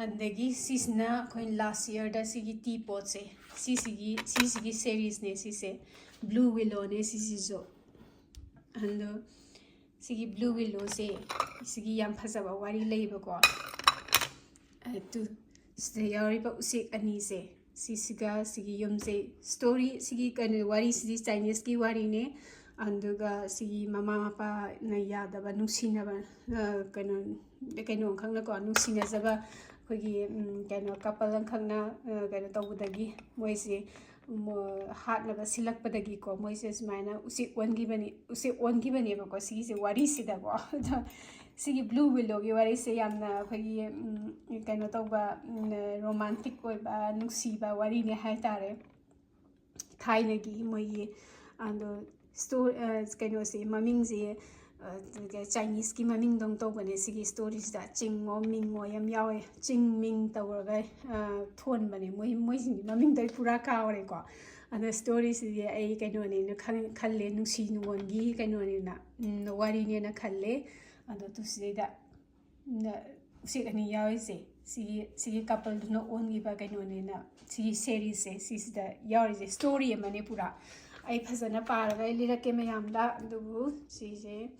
ꯑꯗꯒꯤ ꯁꯤꯁꯤꯅ ꯑꯩꯈꯣꯏ ꯂꯥꯁ ꯌꯔꯗ ꯁꯤꯒꯤ ꯇꯤ ꯄꯣꯠꯁꯦ, ꯁꯤꯁꯤꯒꯤ, ꯁꯤꯁꯤꯒꯤ ꯁꯦꯔꯤꯁꯅꯦ ꯁꯤꯁꯦ, ꯕ꯭ꯂꯨ ꯋꯤꯂꯣꯅꯦ ꯁꯤꯁꯤꯁꯨ꯫ ꯑꯗꯣ ꯁꯤꯒꯤ ꯕ꯭ꯂꯨ ꯋꯤꯂꯣꯁꯦ, ꯁꯤꯒꯤ ꯌꯥꯝ ꯐꯖꯕ ꯋꯥꯔꯤ ꯂꯩꯌꯦꯕꯀꯣ꯫ ꯑꯗꯨ ꯁꯤꯗ ꯌꯥꯎꯔꯤꯕ ꯎꯆꯦꯛ ꯑꯅꯤꯁꯦ, ꯁꯤꯁꯤꯒ ꯁꯤꯒꯤ ꯌꯨꯝꯁꯦ, ꯁ꯭ꯇꯣꯔꯤ, ꯁꯤꯒꯤ ꯀꯩꯅꯣ, ꯋꯥꯔꯤꯁꯤꯗꯤ ꯆꯥꯏꯅꯤꯁꯀꯤ ꯋꯥꯔꯤꯅꯦ꯫ ꯑꯗꯨꯒ ꯁꯤꯒꯤ ꯃꯃꯥ ꯃꯄꯥꯅ ꯌꯥꯗꯕ, ꯅꯨꯡꯁꯤꯅꯕ, ꯀꯩꯅꯣ, ꯀꯩꯅꯣ ꯈꯪꯅꯀꯣ, ꯅꯨꯡꯁꯤꯅꯖꯕ ꯑꯩꯈꯣꯏꯒꯤ, ꯀꯩꯅꯣ, ꯀꯄꯜ ꯑꯃꯈꯛꯅ ꯀꯩꯅꯣ ꯇꯧꯕꯗꯒꯤ, ꯃꯣꯏꯁꯦ ꯍꯥꯠꯅꯕ ꯁꯤꯜꯂꯛꯄꯗꯒꯤꯀꯣ, ꯃꯣꯏꯁꯦ ꯁꯨꯃꯥꯏꯅ ꯎꯆꯦꯛ ꯑꯣꯟꯈꯤꯕꯅꯤ, ꯎꯆꯦꯛ ꯑꯣꯟꯈꯤꯕꯅꯦꯕꯀꯣ ꯁꯤꯒꯤꯁꯦ ꯋꯥꯔꯤꯁꯤꯗꯀꯣ꯫ ꯑꯗꯣ ꯁꯤꯒꯤ ꯕ꯭ꯂꯨ ꯋꯤꯂꯣꯒꯤ ꯋꯥꯔꯤꯁꯦ ꯌꯥꯝꯅ ꯑꯩꯈꯣꯏꯒꯤ, ꯀꯩꯅꯣ ꯇꯧꯕ, ꯔꯣꯃꯥꯟꯇꯤꯛ ꯑꯣꯏꯕ, ꯅꯨꯡꯁꯤꯕ ꯋꯥꯔꯤꯅꯦ ꯍꯥꯏ ꯇꯥꯔꯦ꯫ ꯊꯥꯏꯅꯒꯤ ꯃꯣꯏꯒꯤ, ꯑꯗꯣ ꯁ꯭ꯇꯣ-, ꯀꯩꯅꯣꯁꯦ, ꯃꯃꯤꯡꯁꯦ ꯑꯗꯨꯒ Chineseꯀꯤ ꯃꯃꯤꯡꯗꯧ ꯇꯧꯕꯅꯦ ꯁꯤꯒꯤ storyꯁꯤꯗ꯫ ꯆꯤꯡꯉꯣ ꯃꯤꯡꯉꯣ ꯌꯥꯝ ꯌꯥꯎꯋꯦ꯫ ꯆꯤꯡ ꯃꯤꯡ ꯇꯧꯔꯒ, ꯑ, ꯊꯣꯟꯕꯅꯦ꯫ ꯃꯣꯏ, ꯃꯣꯏꯁꯤꯡꯒꯤ ꯃꯃꯤꯡꯗꯣ ꯑꯩ ꯄꯨꯔꯥ ꯀꯥꯎꯔꯦꯀꯣ꯫ ꯑꯗꯣ storyꯁꯤꯗꯤ ꯑꯩ ꯀꯩꯅꯣꯅꯦꯅ ꯈꯟ-, ꯈꯜꯂꯦ, ꯅꯨꯡꯁꯤ ꯅꯨꯡꯉꯣꯟꯒꯤ ꯀꯩꯅꯣꯅꯦꯅ, ꯎꯝ, ꯋꯥꯔꯤꯅꯦꯅ ꯈꯜꯂꯦ꯫ ꯑꯗꯣ ꯇꯨ ꯁꯤꯗꯩꯗ, ꯎꯝ, ꯎꯆꯦꯛ ꯑꯅꯤ ꯌꯥꯎꯔꯤꯁꯦ, ꯁꯤꯒꯤ, ꯁꯤꯒꯤ coupleꯗꯨꯅ ꯑꯣꯟꯈꯤꯕ ꯀꯩꯅꯣꯅꯦꯅ, ꯁꯤꯒꯤ seriesꯁꯦ, ꯁꯤꯁꯤꯗ ꯌꯥꯎꯔꯤꯁꯦ story ꯑꯃꯅꯦ ꯄꯨꯔꯥ꯫ ꯑꯩ ꯐꯖꯅ ꯄꯥꯔꯒ ꯑꯩ ꯂꯤꯔꯛꯀꯦ ꯃꯌꯥꯝꯗ꯫ ꯑꯗꯨꯕꯨ ꯁꯤꯁꯦ,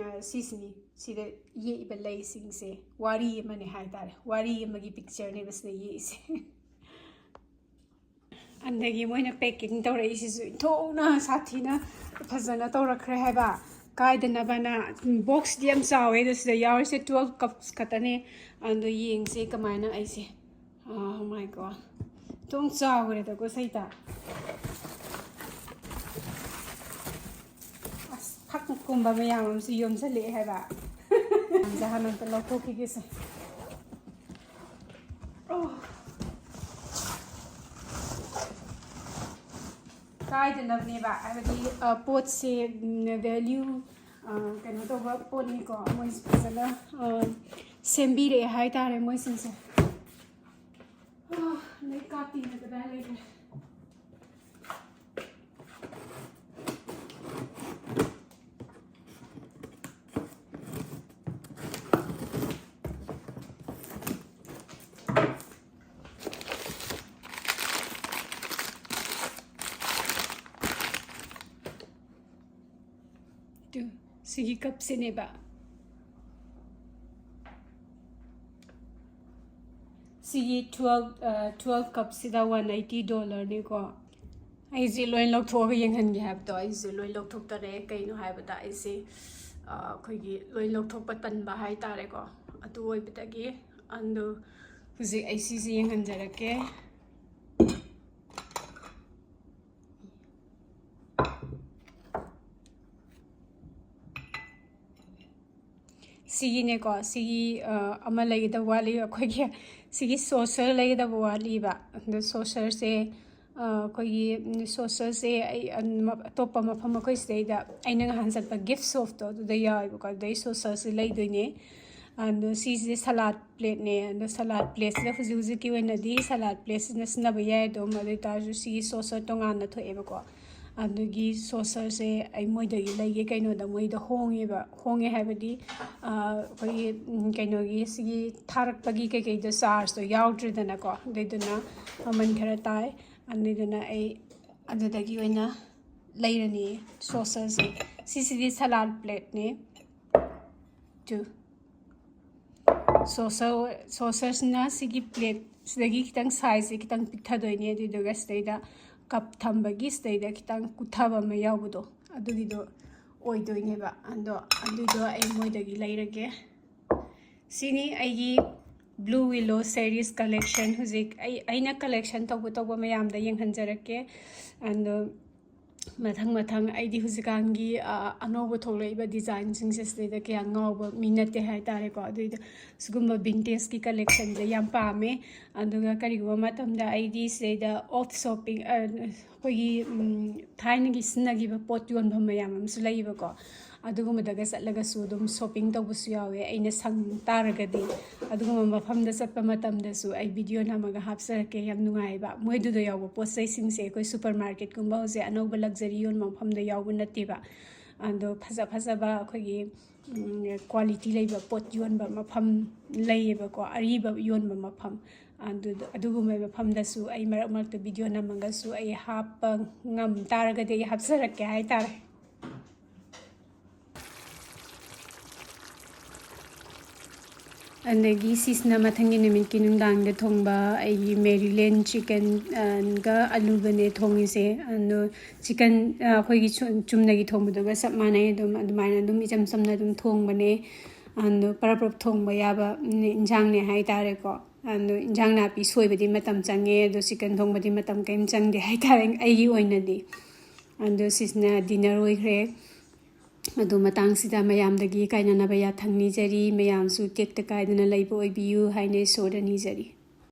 ꯑ, ꯁꯤꯁꯤꯅꯤ, ꯁꯤꯗ ꯌꯦꯛꯏꯕ ꯂꯩꯁꯤꯡꯁꯦ ꯋꯥꯔꯤ ꯑꯃꯅꯦ ꯍꯥꯏꯇꯥꯔꯦ꯫ ꯋꯥꯔꯤ ꯑꯃꯒꯤ pictureꯅꯦꯕ ꯁꯤꯗ ꯌꯦꯛꯏꯁꯦ꯫ ꯑꯗꯒꯤ ꯃꯣꯏꯅ packing ꯇꯧꯔꯛꯏꯁꯤꯁꯨ ꯏꯟꯊꯣꯛꯅ ꯁꯥꯊꯤꯅ ꯐꯖꯅ ꯇꯧꯔꯛꯈ꯭ꯔꯦ ꯍꯥꯏꯕ꯫ ꯀꯥꯏꯗꯅꯕꯅ, boxꯇꯤ ꯌꯥꯝ ꯆꯥꯎꯋꯦ, ꯑꯗꯣ ꯁꯤꯗ ꯌꯥꯎꯔꯤꯁꯦ twelve cups ꯈꯛꯇꯅꯦ꯫ ꯑꯗꯣ ꯌꯦꯡꯁꯦ ꯀꯃꯥꯏꯅ ꯑꯩꯁꯦ, oh my God, ꯏꯟꯊꯣꯛ ꯆꯥꯎꯈ꯭ꯔꯦꯗꯀꯣ ꯁꯩꯇ꯫ ꯑꯁ, ꯐꯛꯀꯨꯝꯕ ꯃꯌꯥꯝ ꯑꯃꯁꯨ ꯌꯣꯝꯁꯤꯜꯂꯛꯑꯦ ꯍꯥꯏꯕ꯫ ꯃꯌꯥꯝꯁꯦ ꯍꯥꯟꯅ ꯑꯝꯇ ꯂꯧꯊꯣꯛꯈꯤꯒꯦꯁꯦ꯫ ꯑꯣ꯫ ꯀꯥꯏꯗꯅꯕꯅꯦꯕ, ꯍꯥꯏꯕꯗꯤ, ꯑ, ꯄꯣꯠꯁꯦ, ꯎꯝ, value, ꯑ, ꯀꯩꯅꯣ ꯇꯧꯕ ꯄꯣꯠꯅꯤꯀꯣ꯫ ꯃꯣꯏꯁꯦ ꯐꯖꯅ, ꯑ, ꯁꯦꯝꯕꯤꯔꯛꯑꯦ ꯍꯥꯏꯇꯥꯔꯦ ꯃꯣꯏꯁꯤꯡꯁꯦ꯫ ꯑ, ꯂꯩ ꯀꯥꯇꯤꯅ ꯀꯗꯥꯏ ꯂꯩꯈ꯭ꯔꯦ? ꯇꯨ, ꯁꯤꯒꯤ cupꯁꯤꯅꯦꯕ꯫ ꯁꯤꯒꯤ twelve, ꯑ, twelve cupꯁꯤꯗ one eighty dollarꯅꯤꯀꯣ꯫ ꯑꯩꯁꯦ ꯂꯣꯏ ꯂꯧꯊꯣꯛꯑꯒ ꯌꯦꯡꯍꯟꯒꯦ ꯍꯥꯏꯕꯗꯣ, ꯑꯩꯁꯦ ꯂꯣꯏ ꯂꯧꯊꯣꯛꯇꯔꯦ꯫ ꯀꯩꯅꯣ ꯍꯥꯏꯕꯗ ꯑꯩꯁꯦ, ꯑ, ꯑꯩꯈꯣꯏꯒꯤ ꯂꯣꯏ ꯂꯧꯊꯣꯛꯄ ꯇꯟꯕ ꯍꯥꯏꯇꯥꯔꯦꯀꯣ꯫ ꯑꯗꯨ ꯑꯣꯏꯕꯗꯒꯤ ꯑꯗꯨ ꯍꯧꯖꯤꯛ ꯑꯩ ꯁꯤꯁꯦ ꯌꯦꯡꯍꯟꯖꯔꯛꯀꯦ꯫ ꯁꯤꯒꯤꯅꯦꯀꯣ, ꯁꯤꯒꯤ, ꯑ, ꯑꯃ ꯂꯩꯒꯗꯕ ꯋꯥꯠꯂꯤ꯫ ꯑꯩꯈꯣꯏꯒꯤ ꯁꯤꯒꯤ saucer ꯂꯩꯒꯗꯕ ꯋꯥꯠꯂꯤꯕ꯫ ꯑꯗꯣ saucerꯁꯦ, ꯑꯩꯈꯣꯏꯒꯤ ꯁꯣꯁꯔꯁꯦ ꯑꯩ ꯑꯇꯣꯞꯄ ꯃꯐꯝ ꯑꯩꯈꯣꯏ ꯁꯤꯗꯩꯗ ꯑꯩꯅ ꯉꯍꯥꯟ ꯆꯠꯄ ꯒꯤꯐ ꯁꯣꯞꯇꯣ ꯑꯗꯨꯗ ꯌꯥꯎꯋꯦꯕꯀꯣ꯫ ꯑꯗꯨꯗꯩ ꯁꯣꯁꯔꯁꯦ ꯂꯩꯗꯣꯏꯅꯦ꯫ ꯑꯗꯣ ꯁꯤꯁꯦ ꯁꯂꯥꯠ ꯄ꯭ꯂꯦꯠꯅꯦ꯫ ꯑꯗꯣ ꯁꯂꯥꯠ ꯄ꯭ꯂꯦꯠꯁꯤꯗ ꯍꯧꯖꯤꯛ ꯍꯧꯖꯤꯛꯀꯤ ꯑꯣꯏꯅꯗꯤ ꯁꯂꯥꯠ ꯄ꯭ꯂꯦꯠꯁꯤꯅ ꯁꯤꯖꯤꯟꯅꯕ ꯌꯥꯏ ꯑꯗꯨꯝ꯫ ꯑꯗꯨ ꯑꯣꯏ ꯇꯥꯔꯁꯨ ꯁꯤꯒꯤ ꯁꯣꯁꯔ ꯇꯣꯉꯥꯟꯅ ꯊꯣꯛꯑꯦꯕꯀꯣ꯫ ꯑꯗꯨꯒꯤ ꯁꯣꯁꯔꯁꯦ ꯑꯩ ꯃꯣꯏꯗꯒꯤ ꯂꯩꯒꯦ꯫ ꯀꯩꯅꯣꯗ ꯃꯣꯏꯗ ꯍꯣꯡꯉꯦꯕ꯫ ꯍꯣꯡꯉꯦ ꯍꯥꯏꯕꯗꯤ ꯑꯩꯈꯣꯏꯒꯤ ꯀꯩꯅꯣꯒꯤ ꯁꯤꯒꯤ ꯊꯥꯔꯛꯄꯒꯤ ꯀꯩꯀꯩꯗꯣ ꯆꯥꯔꯖꯇꯣ ꯌꯥꯎꯗ꯭ꯔꯦꯗꯅꯀꯣ꯫ ꯑꯗꯨꯏꯗꯨꯅ ꯃꯃꯜ ꯈꯔ ꯇꯥꯏ꯫ ꯑꯗꯨꯏꯗꯨꯅ ꯑꯩ ꯑꯗꯨꯗꯒꯤ ꯑꯣꯏꯅ ꯂꯩꯔꯅꯤ ꯁꯣꯁꯔꯁꯦ꯫ ꯁꯤꯁꯤꯗꯤ ꯁꯂꯥꯠ ꯄ꯭ꯂꯦꯠꯅꯦ꯫ ꯇꯨ ꯁꯣꯁꯔ ꯁꯣꯁꯔꯁꯤꯅ ꯁꯤꯒꯤ ꯄ꯭ꯂꯦꯠꯁꯤꯗꯒꯤ ꯈꯤꯇꯪ ꯁꯥꯏꯖꯁꯦ ꯈꯤꯇꯪ ꯄꯤꯛꯊꯗꯣꯏꯅꯦ꯫ ꯑꯗꯨꯏꯗꯨꯒ ꯁꯤꯗꯩꯗ ꯀꯞ ꯊꯝꯕꯒꯤ ꯁꯤꯗꯩꯗ ꯈꯤꯇꯪ ꯀꯨꯠꯊꯕ ꯑꯃ ꯌꯥꯎꯕꯗꯣ ꯑꯗꯨꯒꯤꯗꯣ ꯑꯣꯏꯗꯣꯏꯅꯦꯕ꯫ ꯑꯗꯣ ꯑꯗꯨꯏꯗꯣ ꯑꯩ ꯃꯣꯏꯗꯒꯤ ꯂꯩꯔꯒꯦ꯫ ꯁꯤꯅꯤ ꯑꯩꯒꯤ Blue Willow Series collection꯫ ꯍꯧꯖꯤꯛ ꯑꯩ ꯑꯩꯅ ꯀꯂꯦꯛꯁꯟ ꯇꯧꯕ ꯇꯧꯕ ꯃꯌꯥꯝꯗ ꯌꯦꯡꯍꯟꯖꯔꯛꯀꯦ꯫ ꯑꯗꯣ ꯃꯊꯪ ꯃꯊꯪ ꯑꯩꯗꯤ ꯍꯧꯖꯤꯛꯀꯥꯟꯒꯤ ꯑꯅꯧꯕ ꯊꯣꯛꯂꯛꯏꯕ ꯗꯤꯖꯥꯏꯟꯁꯤꯡꯁꯦ ꯁꯤꯗꯩꯗ ꯀꯌꯥ ꯉꯥꯎꯕ ꯃꯤ ꯅꯠꯇꯦ ꯍꯥꯏꯇꯥꯔꯦꯀꯣ꯫ ꯑꯗꯨꯏꯗ ꯁꯤꯒꯨꯝꯕ ꯚꯤꯟꯇꯦꯖꯀꯤ ꯀꯂꯦꯛꯁꯟꯁꯦ ꯌꯥꯝ ꯄꯥꯝꯃꯦ꯫ ꯑꯗꯨꯒ ꯀꯔꯤꯒꯨꯝꯕ ꯃꯇꯝꯗ ꯑꯩꯗꯤ ꯁꯤꯗꯩꯗ ꯑꯣꯐ ꯁꯣꯞꯄꯤꯡ ꯑꯩꯈꯣꯏꯒꯤ ꯊꯥꯏꯅꯒꯤ ꯁꯤꯖꯤꯟꯅꯈꯤꯕ ꯄꯣꯠ ꯌꯣꯟꯐꯝ ꯃꯌꯥꯝ ꯑꯃꯁꯨ ꯂꯩꯌꯦꯕꯀꯣ꯫ ꯑꯗꯨꯒꯨꯝꯕꯗꯒ ꯆꯠꯂꯒꯁꯨ ꯑꯗꯨꯝ ꯁꯣꯞꯄꯤꯡ ꯇꯧꯕꯁꯨ ꯌꯥꯎꯋꯦ ꯑꯩꯅ ꯁꯪ ꯇꯥꯔꯒꯗꯤ꯫ ꯑꯗꯨꯒꯨꯝꯕ ꯃꯐꯝꯗ ꯆꯠꯄ ꯃꯇꯝꯗꯁꯨ ꯑꯩ ꯚꯤꯗꯤꯑꯣ ꯅꯝꯃꯒ ꯍꯥꯞꯆꯔꯛꯀꯦ꯫ ꯌꯥꯝ ꯅꯨꯡꯉꯥꯏꯌꯦꯕ ꯃꯣꯏꯗꯨꯗ ꯌꯥꯎꯕ ꯄꯣꯠ ꯆꯩꯁꯤꯡꯁꯦ꯫ ꯑꯩꯈꯣꯏ ꯁꯨꯄꯔ ꯃꯥꯔꯀꯦꯠꯀꯨꯝꯕ ꯍꯧꯖꯤꯛ ꯑꯅꯧꯕ ꯂꯛꯖꯔꯤ ꯌꯣꯟꯕ ꯃꯐꯝꯗ ꯌꯥꯎꯕ ꯅꯠꯇꯦꯕ꯫ ꯑꯗꯣ ꯐꯖ ꯐꯖꯕ ꯑꯩꯈꯣꯏꯒꯤ ꯀ꯭ꯋꯥꯂꯤꯇꯤ ꯂꯩꯕ ꯄꯣꯠ ꯌꯣꯟꯕ ꯃꯐꯝ ꯂꯩꯌꯦꯕꯀꯣ, ꯑꯔꯤꯕ ꯌꯣꯟꯕ ꯃꯐꯝ꯫ ꯑꯗꯨꯒꯨꯝꯕ ꯃꯐꯝꯗꯁꯨ ꯑꯩ ꯃꯔꯛ ꯃꯔꯛꯇ ꯚꯤꯗꯤꯑꯣ ꯅꯝꯃꯒꯁꯨ ꯑꯩ ꯍꯥꯞꯄ ꯉꯝ ꯇꯥꯔꯒꯗꯤ ꯑꯩ ꯍꯥꯞꯆꯔꯛꯀꯦ ꯍꯥꯏꯇꯥꯔꯦ꯫ ꯑꯗꯒꯤ ꯁꯤꯁꯤꯅ ꯃꯊꯪꯒꯤ ꯅꯨꯃꯤꯠꯀꯤ ꯅꯨꯡꯗꯥꯡꯗ ꯊꯣꯡꯕ ꯑꯩꯒꯤ ꯃꯦꯔꯤꯂꯦꯟ ꯆꯤꯛꯀꯟꯒ ꯑꯂꯨꯒꯅꯦ ꯊꯣꯡꯉꯤꯁꯦ꯫ ꯑꯗꯣ ꯆꯤꯛꯀꯟ ꯑꯩꯈꯣꯏꯒꯤ ꯆꯨꯝꯅꯒꯤ ꯊꯣꯡꯕꯗꯨꯒ ꯆꯞ ꯃꯥꯟꯅꯩ꯫ ꯑꯗꯨꯝ ꯑꯗꯨꯃꯥꯏꯅ ꯑꯗꯨꯝ ꯏꯆꯝ ꯆꯝꯅ ꯑꯗꯨꯝ ꯊꯣꯡꯕꯅꯦ꯫ ꯑꯗꯣ ꯄꯔꯞ ꯄꯔꯞ ꯊꯣꯡꯕ ꯌꯥꯕ ꯏꯟꯖꯥꯡꯅꯦ ꯍꯥꯏꯇꯥꯔꯦꯀꯣ꯫ ꯑꯗꯣ ꯏꯟꯖꯥꯡ ꯅꯥꯄꯤ ꯁꯣꯏꯕꯗꯤ ꯃꯇꯝ ꯆꯪꯉꯦ, ꯑꯗꯣ ꯆꯤꯛꯀꯟ ꯊꯣꯡꯕꯗꯤ ꯃꯇꯝ ꯀꯔꯤꯝ ꯆꯪꯗꯦ ꯍꯥꯏꯇꯥꯔꯦ ꯑꯩꯒꯤ ꯑꯣꯏꯅꯗꯤ꯫ ꯑꯗꯣ ꯁꯤꯁꯤꯅ ꯗꯤꯟꯅꯔ ꯑꯣꯏꯈ꯭ꯔꯦ꯫ ꯑꯗꯣ ꯃꯇꯥꯡꯁꯤꯗ ꯃꯌꯥꯝꯗꯒꯤ ꯀꯥꯏꯅꯅꯕ ꯌꯥꯊꯪ ꯅꯤꯖꯔꯤ꯫ ꯃꯌꯥꯝꯁꯨ ꯇꯦꯛꯇ ꯀꯥꯏꯗꯅ ꯂꯩꯕ ꯑꯣꯏꯕꯤꯌꯨ ꯍꯥꯏꯅ ꯏꯁꯣꯔꯗ ꯅꯤꯖꯔꯤ꯫